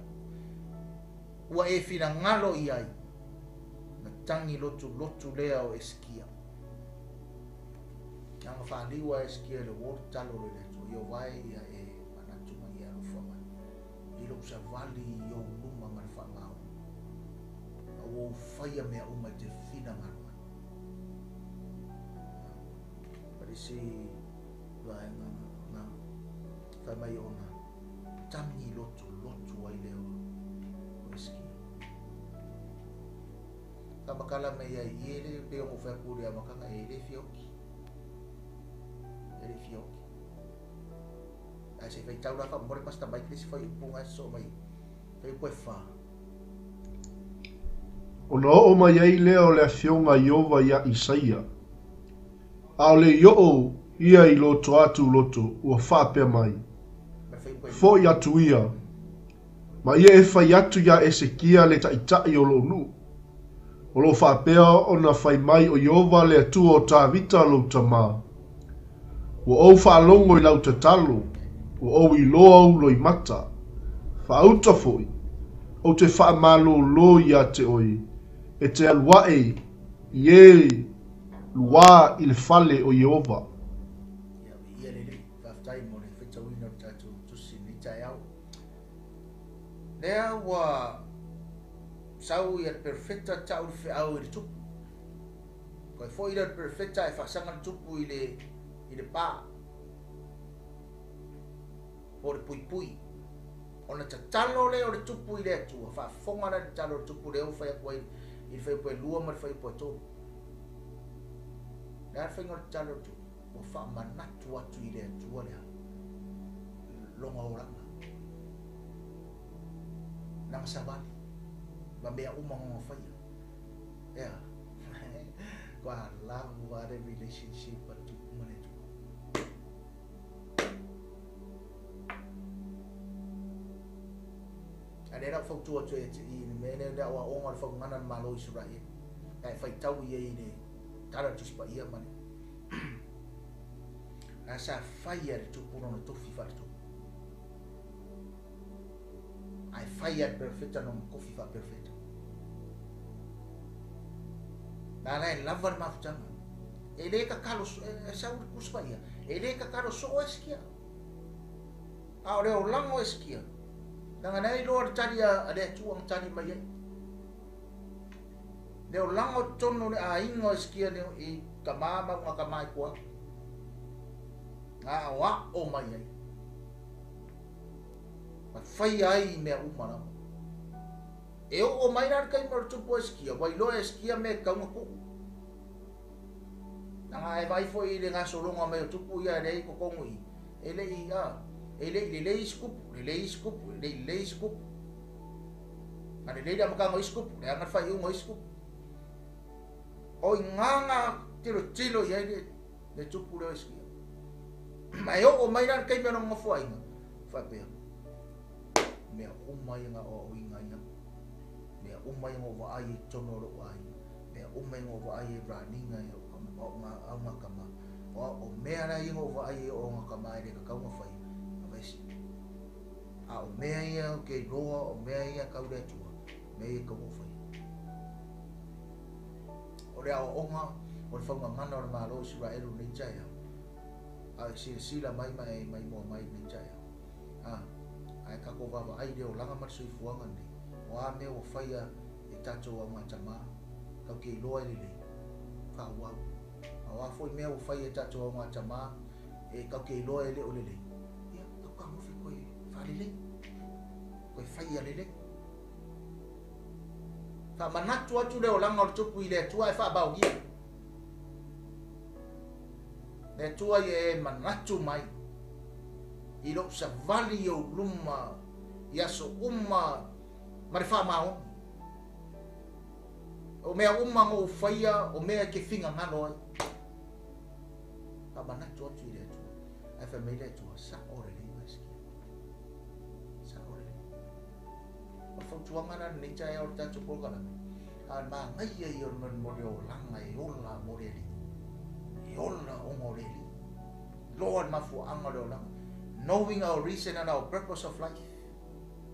ua e finagalo i ai. Na tagi lotulotu lea o Esekia. Leaga faaliu a Esekia i le uo tatalo loa i le Atua, Ieova e, ia e manatu mai, ia e alofa mai i lou savali i ou luma ma le faamaoni, a ua ou faia mea uma e te finagalo ai. Ma le isi vaega na fai mai ona tagi lotulotu ai lea o Esekia. Tamakala mai ai i e le pei ona ou fai atu i le amataga e le fia oki. E le fia oki. Ae se i faitau la faamolemole Pastor Mike le isi fuaiupu na e sosoo mai fuaiupu e fa. Ona oo mai ai lea o le afioga a Ieova iā Isaia, ʻAʻole i oʻo ia i lo toa atu loto, ua faapea mai, Foʻi atu ia, ma ia e fai atu iā Esekia le taʻitaʻi o loʻu nuʻu, o lo o faapea ona fai mai ʻo Ieova le Atua o Tāvita lou tamā, Ua ou faalogo i lau tatalo, ua ou iloa ou loimata, faauta foʻi, ou te faamalōlō iā te oe, e te alu aʻe i ē luā i le fale o Ieova. Ia, viia le Alii. Faafetai mo le faitauina o le tatou tusi i lenei taeao. Lea ua sau ia le perofeta tau le feau i le tupu. Toe foi lea o le perofeta e faasaga le tupu i le, i le pā po o le puipui. Ona tatalo lea o le tupu i le Atua, faafofoga la le tatalo o le tupu lea ua fai atu ai i le fuaiupu e lua ma le fuaiupu e tolu. Le a le faiga o le tatalo o le tupu? Ua faamanatu atu i le Atua le a? Lona olaga. Lana savali. Ma mea uma na ona faia. Ea. Kua lava le relationship a le tupu ma le Atua. A lea la ua fautua atu ai i le mea lea, le aoaoga o le faugana a le Malo o Isaraelu, ae faitau i ai i le Tala o le Tusi Paia ma le A sa fai e le tupu lona tofi faaletupu. Ae fai e le perofeta lona tofi faaperofeta. Na la e lava le mafutaga. E le tatalo, e sau le Tusi Paia, e le tatalo soo Esekia. A o le olaga o Esekia, leaga na iloa le tali a le Atua na tali mai ai. Le olaga o totonu o le aiga o Esekia i tama ma una tama i tua atu. Na aoao mai ai. Ma faia ai i mea uma lava. E oo mai la le taimi o le tupu o Esekia, ua iloa e Esekia mea e tatau ona tuu. Leaga a e vaai foi i le gasologa mai o tupu ia lea i totonu i i, e le i, a, e le i lelei isi tupu, lelei isi tupu, e le i lelei isi tupu. A lelei le amataga o isi tupu, leaga le faaiuga o isi tupu. O i gā tilotilo i ai le, le tupu lea o Esekia. Ma e oo mai la le taimi o lona nofoaiga, faapea, mea uma ia na aoaoina ai au, mea uma ia na ou vaai ai i totonu o lou aiga, mea uma ia na ou vaai ai i raniga i au augakama, o mea la ia na ou vaai ai o augakama e le tatau ona faia, aveese. A o mea ia ou te iloa, o mea ia tau le Atua, Mea ia e tatau ona ou faia. O le aoaoga o le faugagana o le Malo o Isaraelu i lenei taeao, a e silasila mai ma e maimoa mai i lenei taeao, a, ae tatou vaavaai i le olaga ma le soifuaga lenei, o a mea ua faia e tatou augatama, tatou te iloa e lelei, faaauau. A o a foi mea ua faia e tatou augatama, e tatou te iloa e le o lelei, ia, tatou tagofi toe faalelei, toe faia lelei. Faamanatu atu le olaga o le Tupu i le Atua ae faamaonia. Le Atua ia e manatu mai i lou savali i ou luma i aso uma ma le faamaoni. O mea uma na ou faia, o mea e te finagalo ai. Faamanatu atu i le Atua. Ae fai mai le Atua, sa'o lelei oe Hesekia. Sa'o lelei. O le fautuaga la lenei taeao o le tatou polokalame, a manaia ia o le mo le olaga e ola mo le Alii. E ola ona o le Alii. Iloa le mafuaaga o le olaga. Knowing our reason and our purpose of life.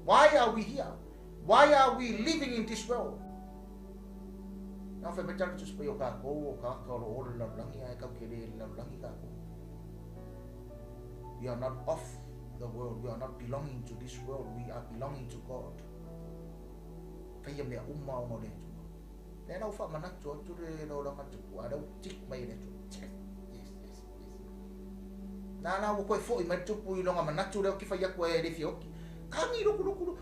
Why are we here? Why are we living in this world? Na fai mai tala tusi pai o kākou o kāka o lo o le lalolagi ae kau ke le lalolagi kākou. We are not of the world. We are not belonging to this world. We are belonging to God. Faia mea uma ona o le Atua. Lea la ua faamanatu atu le olaga tupu, a lea ua tick mai e le Atua. Yes, yes, yes. Na la ua toe foi mai le tupu i lona manatu lea ou te fai atu ai e le fia oti. Kagi loku loku loku.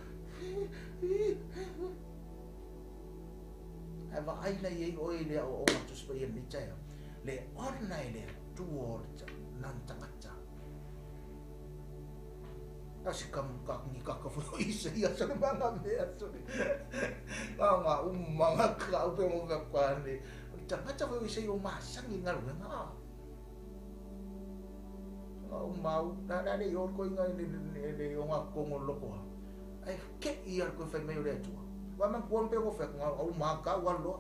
Ae vaai la i ai oe i le aoaoga Tusi Paia i lenei taeao, le ona e le Atua o le nani tagata. A se kam ka ni ka ka fo i se ia se ma nga mea so ni. Nga nga uma nga ka u pe mo ka kwa ni. O le tagata foi o Isaia o masangi galuega. Nga uma u na na le i o ko inga le le o nga kongo loko ha. Ai ke i al ko fai mai o le Atua. Wa man kuan pe ko fe nga u ma ka wa lo.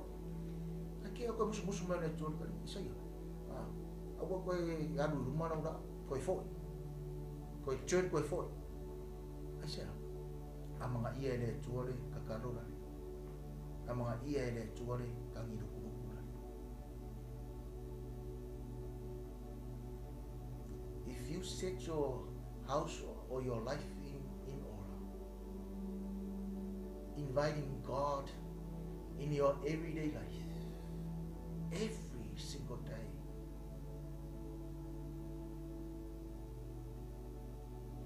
A ke ko musu musu mai le Atua le Isaia. Ah, aua koe alu i luma lau laa, koe foi. Koe turn koe foi. Aisea? Amanaia e le Atua le kakalo lale. Amanaia e le Atua le kagilukuluku lale. If you set your house or your life in, in order, inviting God in your everyday life, every single day,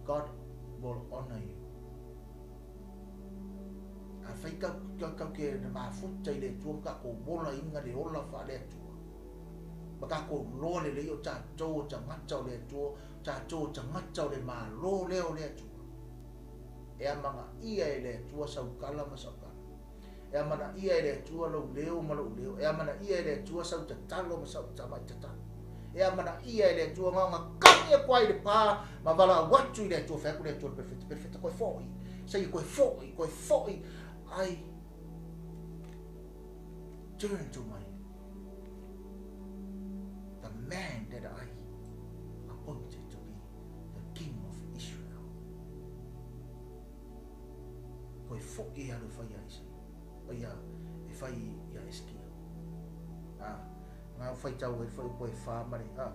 God will honor you. Afai kau, kau, kau ke na mafuta i le Atua ma kākou ola inga le ola faale-Atua. Ma kākou loa lelei o tātou o tagata o le Atua, tātou o tagata o le Malo lea o le Atua. E amanaia e le Atua saukala ma saukala. E amanaia e le Atua lou leo ma lou leo. E amanaia e le Atua sau tatalo ma sau tamai tatalo. E amanaia e le Atua na ona kani atu ai i le pā ma valaau atu i le Atua, fai atu le Atua i le perofeta, Perofeta, koe foʻi, saia koe foʻi, koe foʻi, I turn to my the man that I appointed to be the king of Israel. Koe foʻi e alu e fai iā Isaia, ia, e fai iā Hesekia. Ā, ngā o whaitau ai le whaiupu e whā ma le, ā,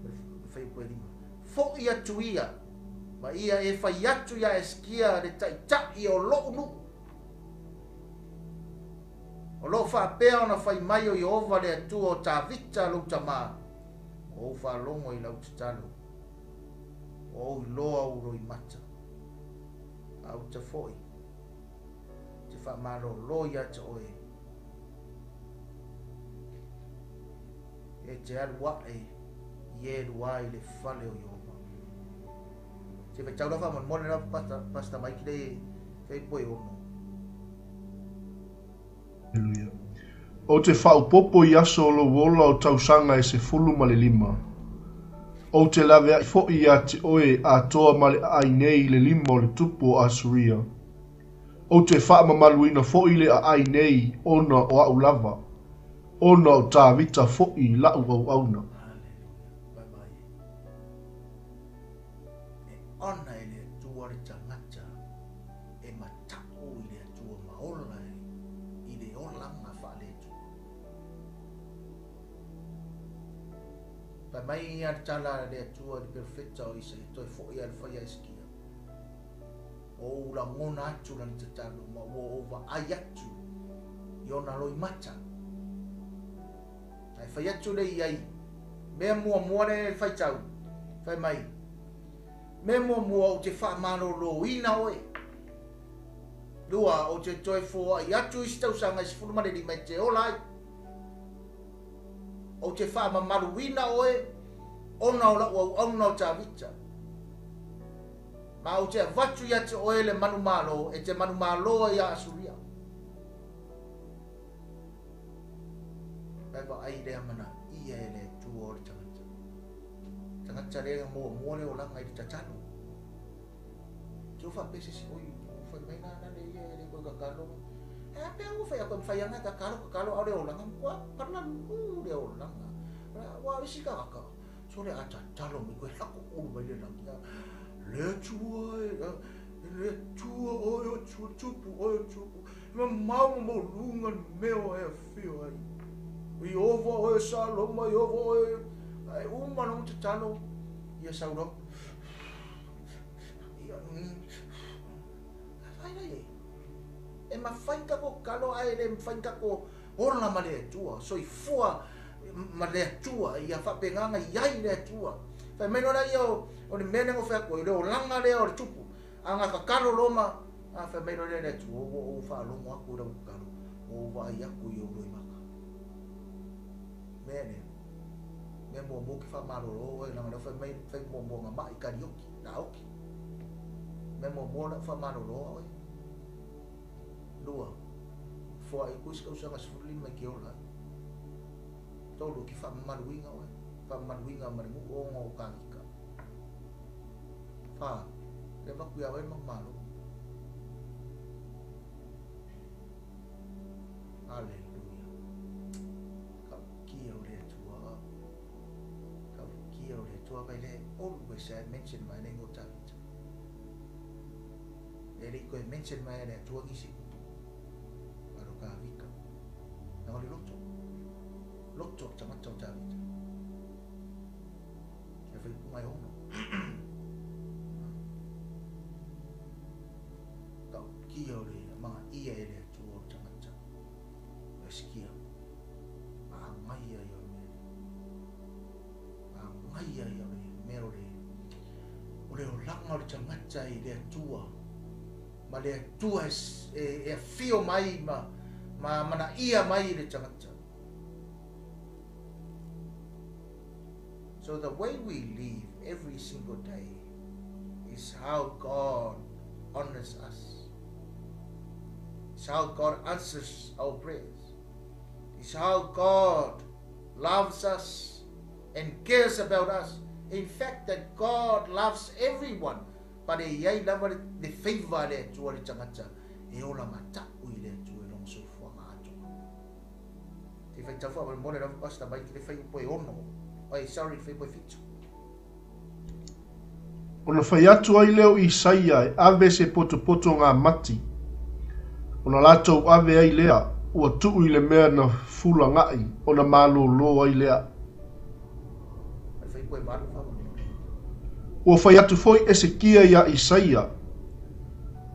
ma le whaiupu e lima. Foʻi atu ia, ma ia e fai atu iā Hesekia le taʻitaʻi o loʻu nuʻu. O lo o faapea ona fai mai o Ieova le Atua o Tavita lou tamā, ua ou faalogo i lau tatalo, ua ou iloa ou loimata. A uta foi, te faamalōlō iā te oe, e te alu aʻe i e lua i le fale o Ieova. Se faitau la faamolemole la Pastor, Pastor Mike le fai poe ono. Haleluia. Ou te faaopoopo i aso o lou ola o tausaga e 15. Ou te laveai foi iā te oe atoa ma le aai nei i le lima o le tupu o Asuria. Ou te faamamaluina foi le aai nei ona o a'u lava, ona o Tavita foi la'u auauna. Haleluia. Bye bye. E ona e le Atua le tagata e mataʻu i le Atua ma ola. Fai mai ia le tala a le Atua i le perofeta o Isaia, toe fo'i a le fai a Esekia. Ua ou lagona atu lana tatalo ma ua ou vaai atu i ona loimata. Ae fai atu le i ai, mea muamua le faitau, fai mai, mea muamua ou te faamaloloina oe. Lua, ou te toe foai atu isi tausaga e 15 e te ola ai. Ou te faamamaluina oe ona o lau auauna o Tavita. Ma ou te avatu ia te oe le manumalo e te manumalo ai ia Asuria. Vae vaai le amanaia e le Atua o le tagata. Tagata lea na muamua le olaga i le tatalo. Te o faapea se isi, oi, ua fai mai la le ia e le koe kakalo. E a pea ua fai aku e mawhai anga kakalo, kakalo, ao le olaga, kua palalu le olaga. Ua o isi tagata, so le a tatalo mai koe lako ulu mai le lagi. Le Atua e, le Atua oe o tua tupu, oe o tupu. E mamao ma maualuga le mea o e afio ai. O Iova oe Saloma, Iova oe, ae uma lona tatalo, ia sau loa. E mafai ona tatou tatalo ae le mafai ona tatou ola ma le Atua, soifua ma le Atua, ia faapena ona i ai le Atua. Fai mai loa lea o le mea lea na ou fai atu ai, o le olaga lea o le tupu. A na tatalo loa ma, a fai mai loa lea le Atua, ua ou faalogo atu i lau tatalo, ua ou vaai atu i ou loimata. Mea lea, mea muamua ou te faamalolo oe, leaga o lea fai mai, fai muamua na mai Karioki, Laoki. Mea muamua o lau faamalolo oe. Lua, foai atu isi tausaga 15 e te ola ai. Tolu, ou te faamamaluina oe, faamamaluina ma le nuu ona o Tavita. Whā, le avatu ia oe le manumalo. Aleluia. Ta'ukia o le Atua. Ta'ukia o le Atua vai le always I mention mai le ingoa o Tavita. E le i toe mention mai e le Atua nisi upu. Alo Tavita. Leaga o le loto. Loto le tagata o Tavita. E fai upu mai ono. Ta'ukia o le magaia e le Atua o le tagata. O Esekia. Magaia ia o le mea lea. Magaia ia o le mea o le o le olaga o le tagata i le Atua. Ma le Atua e afio mai ma ma manaia mai i le tagata. So the way we live every single day is how God honors us. It's how God answers our prayers. It's how God loves us and cares about us. In fact, that God loves everyone. But e iai lava le favor a le Atua le tagata e ola mata'u i le Atua i lona soifuaga atoa. Te whai tau wha mo le lava pastor mai ki le whai upo e ono. Ai, sorry, le whai upo e 7. Ona fai atu ai lea o Isaia e ave se potopoto mati. Ona latou ave ai lea, ua tuu i le mea na fulaga'i, ona malōlō ai lea. Le whai upo e 8 wha. Ua fai atu foi Esekia ia Isaia,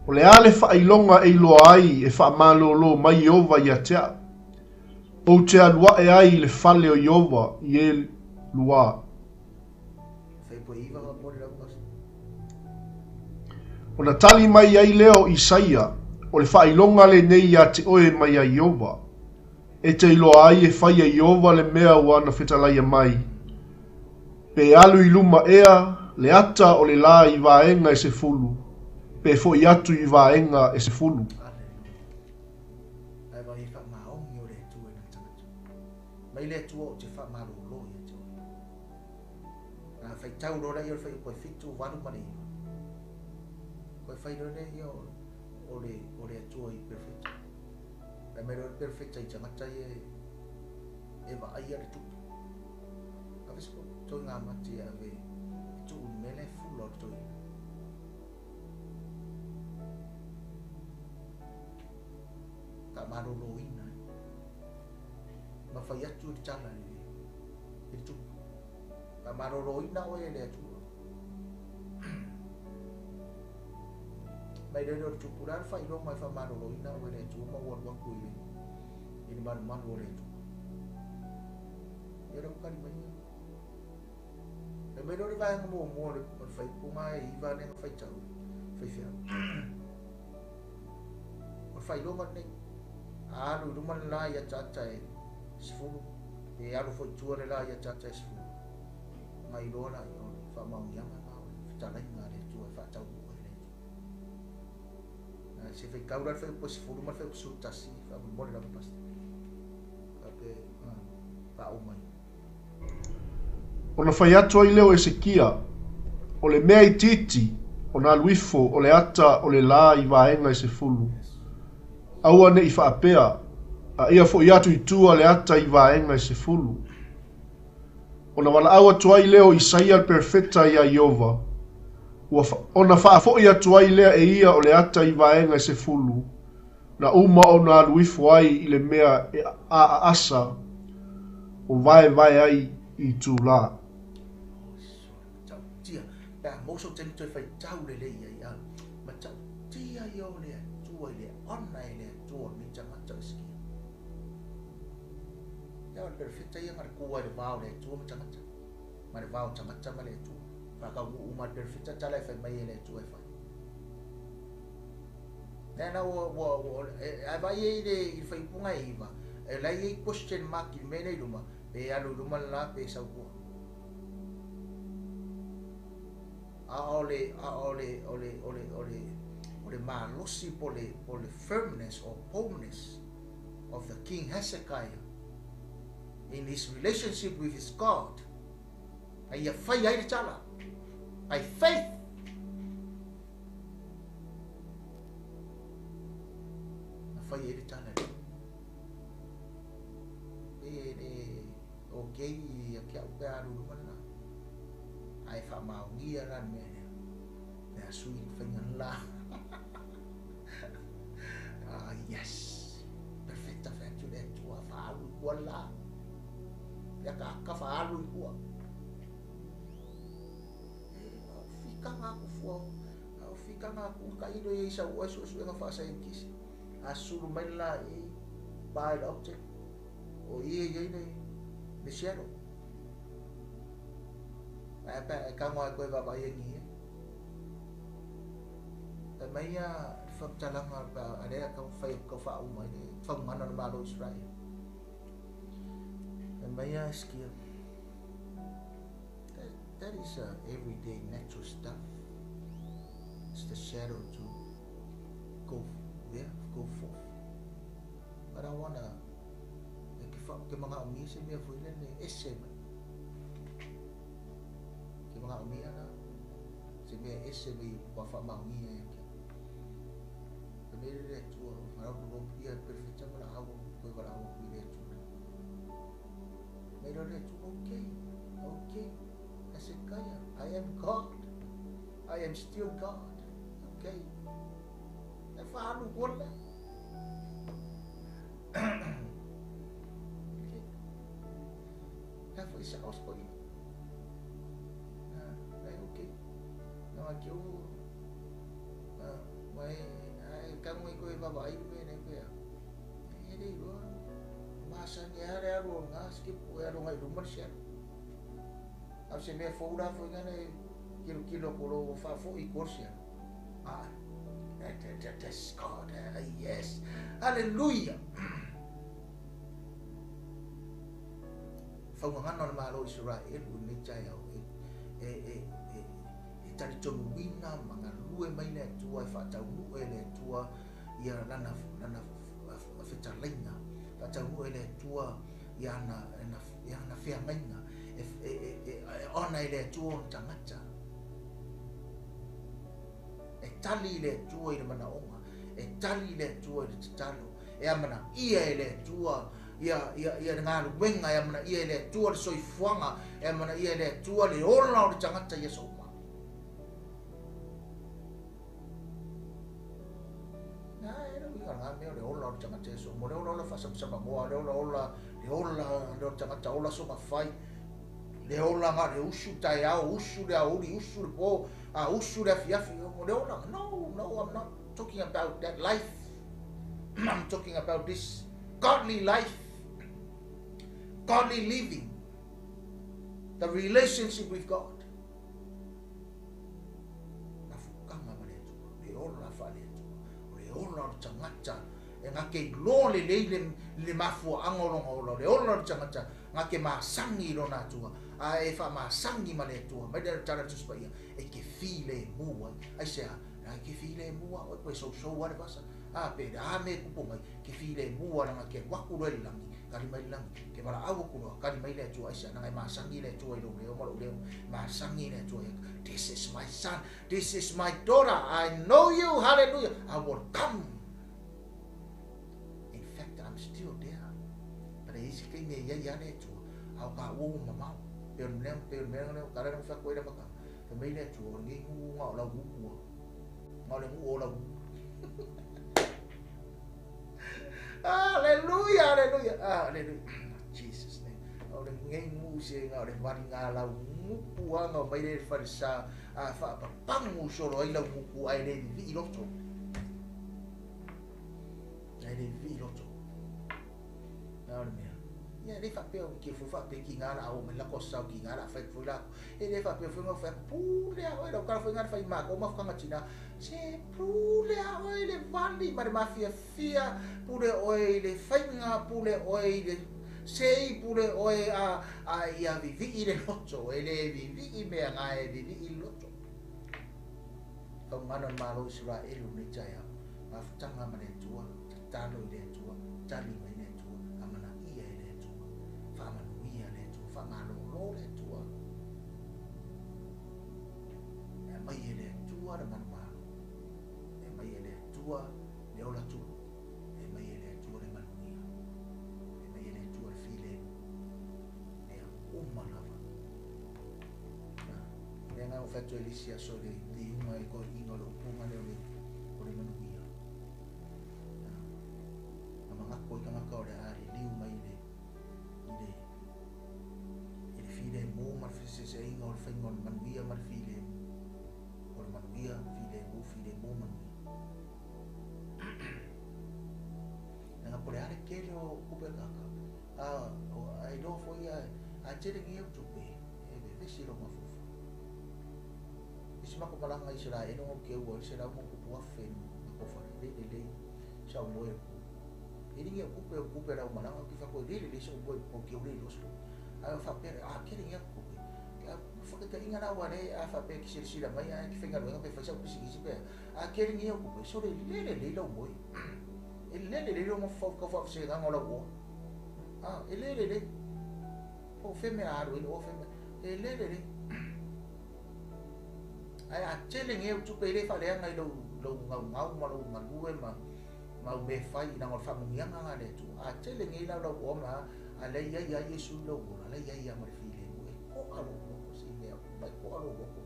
o le a le faailoga e iloa ai e faamalōlō mai Ieova ia te a'u. Ou te alu a'e ai i le fale o Ieova i e luā. Whai upo e 9 mo le lava pastor. Ona tali mai ai lea o Isaia, o le faailoga lenei ia te oe mai a Ieova. E te iloa ai e fai e Ieova le mea ua ana fetalaia mai. Pe alu i luma ea le ata o le lā i vaega e 10, pe fo'i atu i vaega e 10. Aleluia. Ai vai e wha maongi o le Atua i nang tagata. Mai le Atua o te wha malolo i te oe. A whai tau loa ia o le whai upo e 7, 8 ma le 9. Koe whai loa lea ia o le Atua i perfecta. Pai mai loa le perfecta i tagata ia e vaai ia le tupu. Ave se toi ngā mati ave e tuu ni mea le fula o le toi. Ta malolo ina. Ma whai atu i le tala i le tupu. Faamaloloina oe e le Atua. Mai le o le tupu la le faailoga e faamaloloina oe e le Atua ma ua alu atu i le i le malumalu o le Atua. Ia lea ua tali mai ia. Fai mai lea o le vaega muamua o le faaiupuga e iva lea na faitau faifeau. O le faailoga lenei. A alu i luma le la i ataata e 10, pe alu foi i tua le la i ataata e 10. Na iloa la o le faamaoniaga na o le fetalaiga a le Atua e faataunuu ai le Atua. Se faitau la le fuaiupu e 10 ma le fuaiupu 11, faamolemole lava Pastor. Faapea, faauma ai. Ona fai atu ai lea o Esekia, O le mea itiiti ona alu ifo o le ata o le lā i vaega e 10, aua ne i faapea, a ia foi atu i tua le ata i vaega e 10. Ona valaau atu ai lea o Isaia le perofeta iā Ieova, ua ona faafoi atu ai lea e ia o le ata i vaega e 10, na uma ona alu ifo ai i le mea e a Aasa o vaevae ai i itulā. Matautia, pe a maua sou taimi toe faitau lelei ai, a matautia ia o le Atua i le ona e le Atua o lenei tagata o Esekia. Ia o le perofeta ia na le ku ai le va o le Atua ma tagata, ma le va o tagata ma le Atua. Faataunuu uma le perofeta tala e fai mai e le Atua e fai. Lea na ua, ua, ua, e, vaai ai i le, i le faaiupuga e 9, e la e i ai question mark i le mea lea i luma, pe alu i luma le la pe sau tua. A o le, a o le, o le, o le, o le, o le malosi po le, po le firmness or boldness of the King Hezekiah in his relationship with his God, a ia fai ai le tala, by faith. Na fai ai le tala lea. E le okay ia ke au pe alu luma la. Ae faamaonia la le mea lea. Pe a sui le faiga la. Ah, yes. Perfecta fai atu le Atua, faalu i tua la. Ia ka ka faalu i tua. Fikanga aku fua, au fikanga aku ka ilo ia isa ua suesuega faasaienitisi. A sulu mai la i pa i le object o ia i le le shadow. Ae pe e kango ai koe vaavaai e ni e. Fai mai ia le faamatalaga a lea ka fai ka faauma i le faugana o le Malo o Israel. Fai mai ia Eskia. That, that is a everyday natural stuff. It's the shadow to go there, go forth. But I wanna e ke fa ke manaomia se mea foi lele ese mai. Ke manaomia la se mea ese mai ua faamaonia ia ke. Ka mea le Atua, wharau lo ia perfecta ma la au koe wala au i le Atua. Mai le Atua, okay, okay. Hezekiah, I am God. I am still God. Okay. E whaalu koa le. Okay. Ka foi sa os ko ina. Ai okay. Na ke o mai ai ka ngoi koe vavaai me nei pea. E le iloa. Masani a le alu o ngā skip o e alu ngai luma le sialo. A o se mea fou la foi ngana e kilo kilo ko lo faafoi i ko sialo. Ah, that's God. Yes. Hallelujah. Faugagana o le Malo o Isaraelu i lenei taeao e, e, e, e, e talitonuina ma galue mai le Atua e faataunuu e le Atua ia lana, lana fetalaiga, faataunuu e le Atua ia ana, ana, ia ana feagaiga, e, e, e, e ona e le Atua ona tagata. E tali i le Atua i le manaoga, e tali i le Atua i le tatalo, e amanaia e le Atua ia, ia, ia le galuega, e amanaia e le Atua le soifuaga, e amanaia e le Atua le ola o le tagata i aso uma. Na, e le uiga ngā mea o le ola o le tagata i aso uma, o le ola ola whaasamasamangoa, le ola ola, le ola, le ola tagata ola soga fai, Le olaga le usu taeao, usu le aoauli, usu le po, a usu le afiafi, o le olaga. No, no, I'm not talking about that life. I'm talking about this godly life, godly living, the relationship with God. Mafutaga ma le Atua, le ola faale-Atua, o le ola o le tagata e gake iloa lelei le, le mafuaaga o lona ola, o le ola o le tagata gake masagi i lona Atua, a e faamasagi ma le Atua. Mai lea o le tala a le Tusi Paia, e te filemu ai. Aisea? La e te filemu a oe, pe sousou lava le vasa, a pe le a mea e tupu mai, te filemu a leaga e te alu atu loa i le lagi, tali mai le lagi, ke valaau atu loa, tali mai le Atua, aisea? Leaga e masagi le Atua i lou leo ma lou leo, masagi le Atua ia te, This is my son, this is my daughter, I know you, hallelujah, I will come. In fact, I'm still there. But e isi taimi e iai lava le Atua, a o ka ua ua mamao. Pei o le mea, pei o le mea lea, o ka lea na fai atu ai le amataga, fai mai le Atua, o lenei nuu na o lau nuu a. Na o le nuu o lau nuu. Hallelujah, hallelujah, hallelujah. Jesus name. O lenei nuu se na o le valiga lau gupu lava na omai lea i le falesa a faapapagu solo ai lau gupu ae le vivii loto. Ae le vivii loto. Na o le mea. Ia, e le faapea o ke foi faapea ki ngā la o mai lako sau ki ngā la whai foi la. E le faapea foi ngā whai pule a oe lau kala foi ngā whai mā ko mafukanga tina. Se pule a oe le vali ma le mafiafia, pule oe i le whainga, pule oe i le sei, pule oe a, a ia vivii le loto. E le vivii mea ngā e vivii le loto. Faumano le Malo o Isaraelu i lenei taeao, mafutaga ma le Atua, tatalo i le Atua, tali mai le Atua, amanaia e le Atua, faamanuia le Atua, faamalolo le Atua. E aumai e le Atua le manumalo, e aumai e le Atua le ola tulu, e aumai e le Atua le manuia, e aumai e le Atua le filemu, mea uma lava. Lea na ou fai atu ai i le isi aso i le iuga i toeaiina o le upuga lea o le, o le manuia. Na manatu ai tagata o le a liliu mai i le, i le, i le filemu ma le feseseaiga o le faiga o le manuia ma le filemu. O le manuia, filemu, filemu, manuia. Leaga po o le a le tele o tupe a tagata, a, a iloa foi a, a tele nei au tupe, e vevesi lou mafaufau. Isi matou malaga i Isaraelu na ou keua ai 100+,000 matou fale, lei lelei sa ou moe i le po. E le ni au tupe, o tupe a le aumalaga, ou te fai atu ai, lei lelei sa ou moe i le po, keu le iloa se tupe. Ae ou faapea lea, a tele nei au tupe. Faataitaiga la ua le a faapea e te silasila mai ae te faigaluega pe fai sau pisinisi pe a, a tele nei au tupe, sole le lelei lau moe. E le lelei lou mafaufau i tau faavasegaga o lau oa. A, e le lelei. Po o fea mea a alu ai le oa, fea mea. E le lelei. Ae a tele nei au tupe e le faaleaga i lou, lou gaugau ma lou galue ma, ma au mea e fai, leaga o le faamanuiaga lena a le Atua. A tele nei la lau oa ma, a lea e i ai lava Iesu i lou ola, la e i ai lava ma le filemu. E toa lou loto, se mea uma e toa lou loto.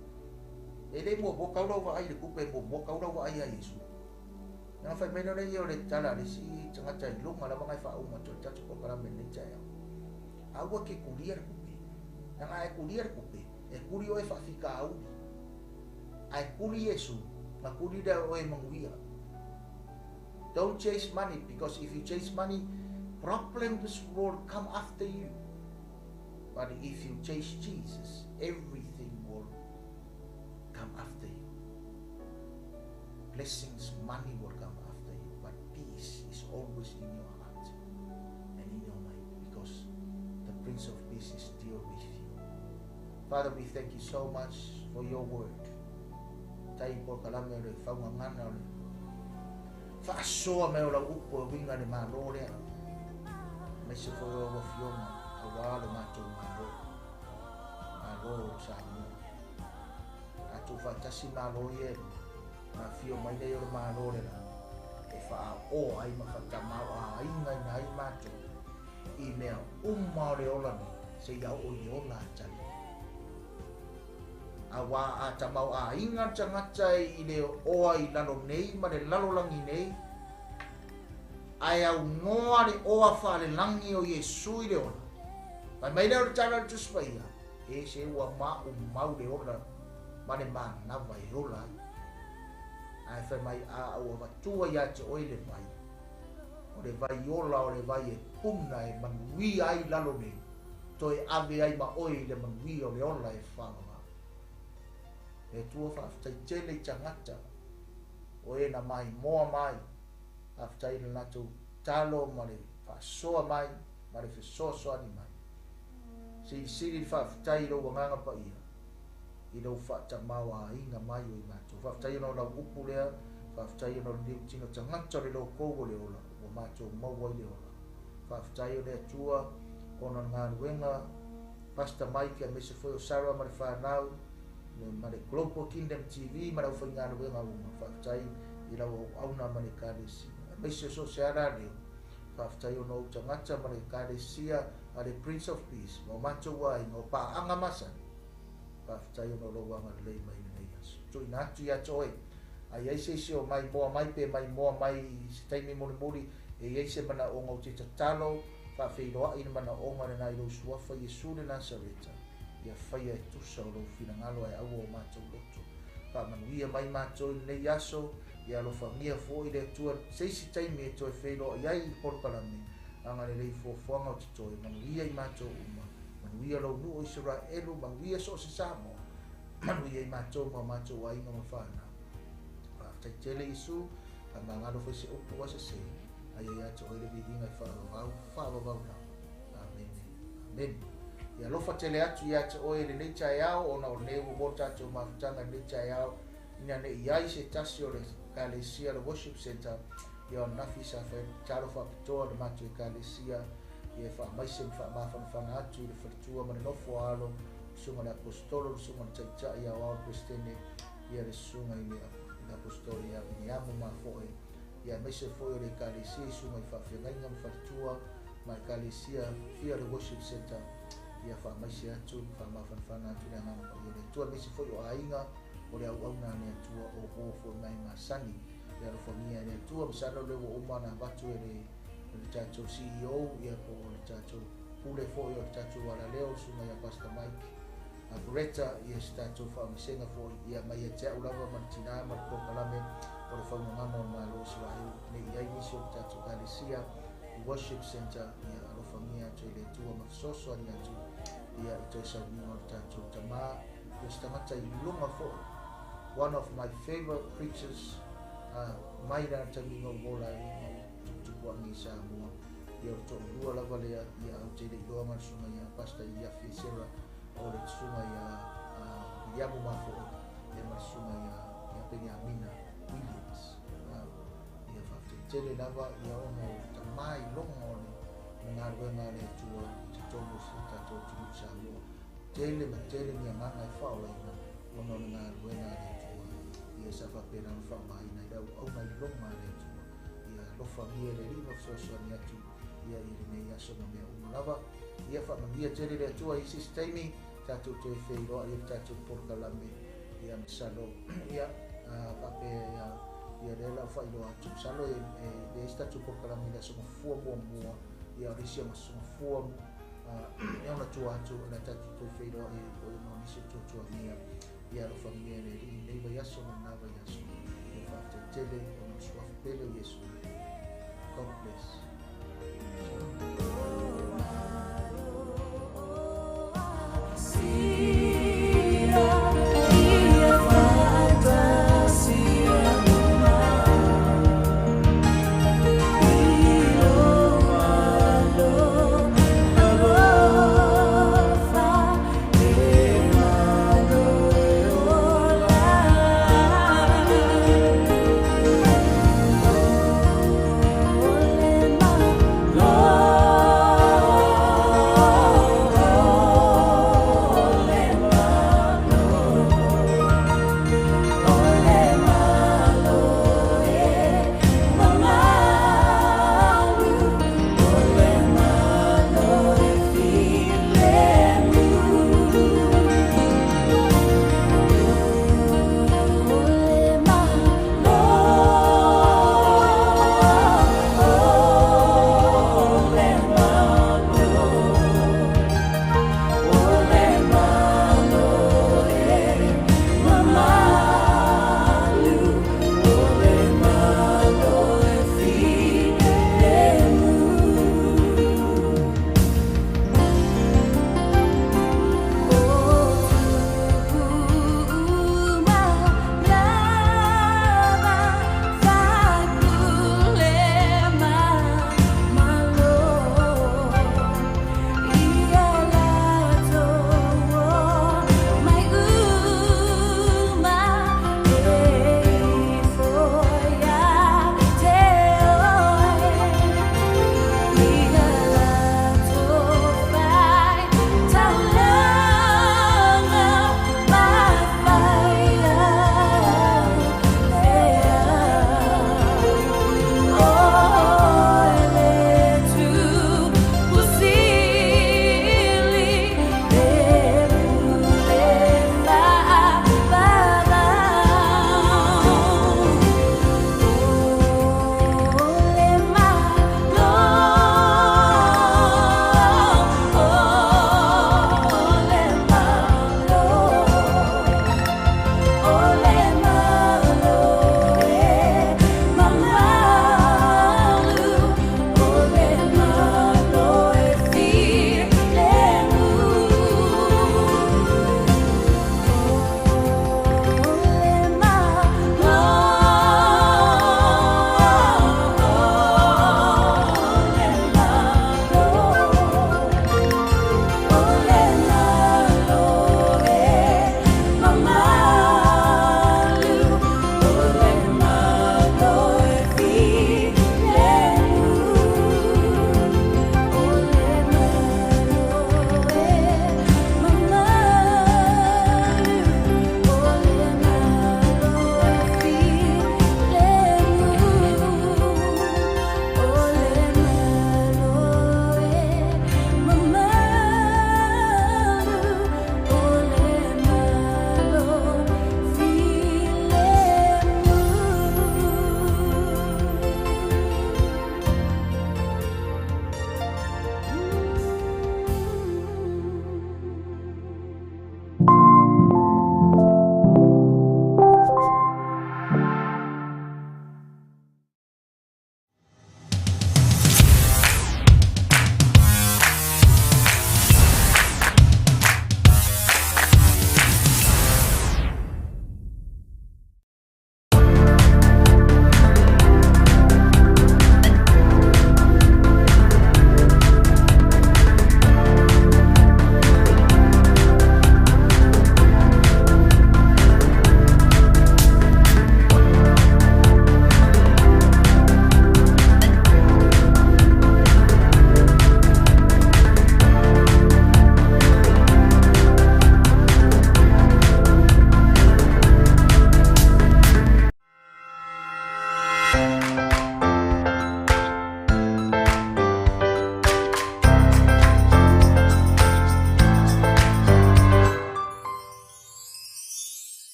E le muamua tau lau vaai i le tupe, e muamua tau lau vaai ia Iesu. Leaga fai mai loa ia o le tala a le isi tagata i luga lava na e faauma atu ai le tatou polokalame i lenei taeao. Aua ke kulia le tupe. Leaga a e kulia le tupe, e kuli oe faafitauli. A e kuli Iesu, na kuli lea oe e manuia. Don't chase money because if you chase money, problems will come after you. But if you chase Jesus, everything will come after you. Blessings, money will come after you, but peace is always in your heart and in your mind because the Prince of Peace is still with you. Father, we thank you so much for your word. Tai polokalame o le faugagana o le faasoa mai o lau upu e uiga i le Malo lea, aemaise foi o lau Afioga aua lo matou Malo, Malo o Samoa. Tatou faatasi Malo ia e lua, ona afio mai lea o le Malo le la, e faaoa ai ma faatamaoaigaina ai matou i mea uma o le ola nei, seia oo i le ola a Tali. Auā a tamaoaiga le tagata i le oa i lalo nei ma le lalolagi nei, ae aunoa le oa faalelagi o Iesu i le ola. Fai mai lea o le tala a le Tusi Paia, E se ua maumau le ola ma le manava e ola ai. Ae fai mai a ou avatua ia te oe le vai, o le vai ola o le vai e puna e manuia ai lalo nei, toe ave ai ma oe i le manuia o le ola e faavavau. E Atua faafetai tele i tagata o e na maimoa mai, faafetai i le latou talo ma le faasoa mai ma le fesoasoani mai. Silisili le faafetai i lou Agaga Paia i lou faatamaoaiga mai o i matou. Faafetai ona o lau upu lea, faafetai ona o le niutino tagata o le lokou o le ola ua matou maua ai le ola. Faafetai o le Atua ona o le galuega Pastor Mike aemaise foi o Sarah ma le fanau ma le Global Kingdom TV ma le aufaigaluega uma. Faafetai i lau auauna ma le Ekalesia aemaise o so o se ala leo. Faafetai ona o ou tagata ma le Ekalesia a le Prince of Peace ma o matou aiga o paaga masani. Faafetai ona o lou agalelei mai i lenei aso. Tuuina atu ia te oe, a i ai se isi o maimoa mai pe maimoa mai i se taimi mulimuli e i ai se manaoga ou te tatalo, faafeiloai i le manaoga lena i lou Suafa Iesu le Nasareta, ia faia e tusa o lou finagalo ae aua o matou loto. Faamanuia mai matou i lenei aso, ia alofagia foi le Atua se isi taimi e toe feiloai ai i le polokalame, agalelei i fuafuaga o totoe, manuia i matou uma, manuia lou nuu o Isaraelu, manuia so o se Samoa, manuia i matou ma o matou aiga ma fanau. Faafetai tele Iesu, faamagalo foi se upu ua sese, ae ia ia te oe le viiga e faavavau, faavavau lava. Amene. Amene. Ia alofa tele atu ia te oe i lenei taeao, ona o lenei ua maua le tatou mafutaga i lenei taeao, ina ne i ai se tasi o le Ekalesia, le Worship Centre, ia o ananafi sa fai atu tatalo faapitoa le matou Ekalesia, ia e faamaise ma faamafanafana atu i le faletua ma le nofo a alo, le susuga i le Aposetolo, le susuga i le Taitai Aoao le Peresetene, ia le susuga i le Aposetolo ia Viniamu Mafoe, ia aemaise foi o le Ekalesia i susuga i faafeagaiga ma faletua ma Ekalesia fia o le Worship Centre, ia faamaise atu ma faamafanafana atu le Agaga Paia o le Atua, aemaise foi o aiga o le auauna a le Atua o uo foi mai masani. Ia alofagia e le Atua, masalo lea ua uma ona avatu e le le tatou CEO ia po o le tatou pule foi o le tatou alaleo le susuga ia Pastor Mike Greta ia se tatou faamaisega foi ia mai ia te au lava ma le tina ma le polokalame o le faugagaga o le Malo o Isaraelu ne i ai nisi o le tatou Ekalesia Worship Centre ia alofagia atu e le Atua ma fesoasoani atu ia i toe sauniga o le tatou tama o se tagata i luga foi one of my favorite preachers mai lana taimi na ou ola ai ma ou tuputupu agi i Samoa ia o le toalua lava lea ia ou te le iloa ma le susuga ia Pastor Iafi Esera o le susuga ia Viliamu Mafoe ia ma le susuga ia ia Peniamina Williams ia faafetai tele lava ia ona o tama i loga o le galuega a le Atua i totonu o si o tatou atunuu Samoa. Tele ma tele ni agaga e faaolaina ona o le galuega a le Atua. Ia sa faapena ona faaaogaina i le auauna i loma a le Atua. Ia alofagia e le Alii ma fesoasoani atu ia i lenei aso ma mea uma lava. Ia faamanuia tele le Atua i se isi taimi tatou toe feiloai i le tatou polokalame ia masalo ia faapea ia ia lea la faailoa atu masalo e leai se tatou polokalame i le aso Gafua muamua ia o le isi aso Gafua e ona tua atu o le a tatou toe feiloai ai foi ona o nisi o tuatuagia ia alofagia e le Alii i lenei vaiaso ma lena vaiaso. Ia faafetai tele ona o le suafa pele o Iesu. God bless.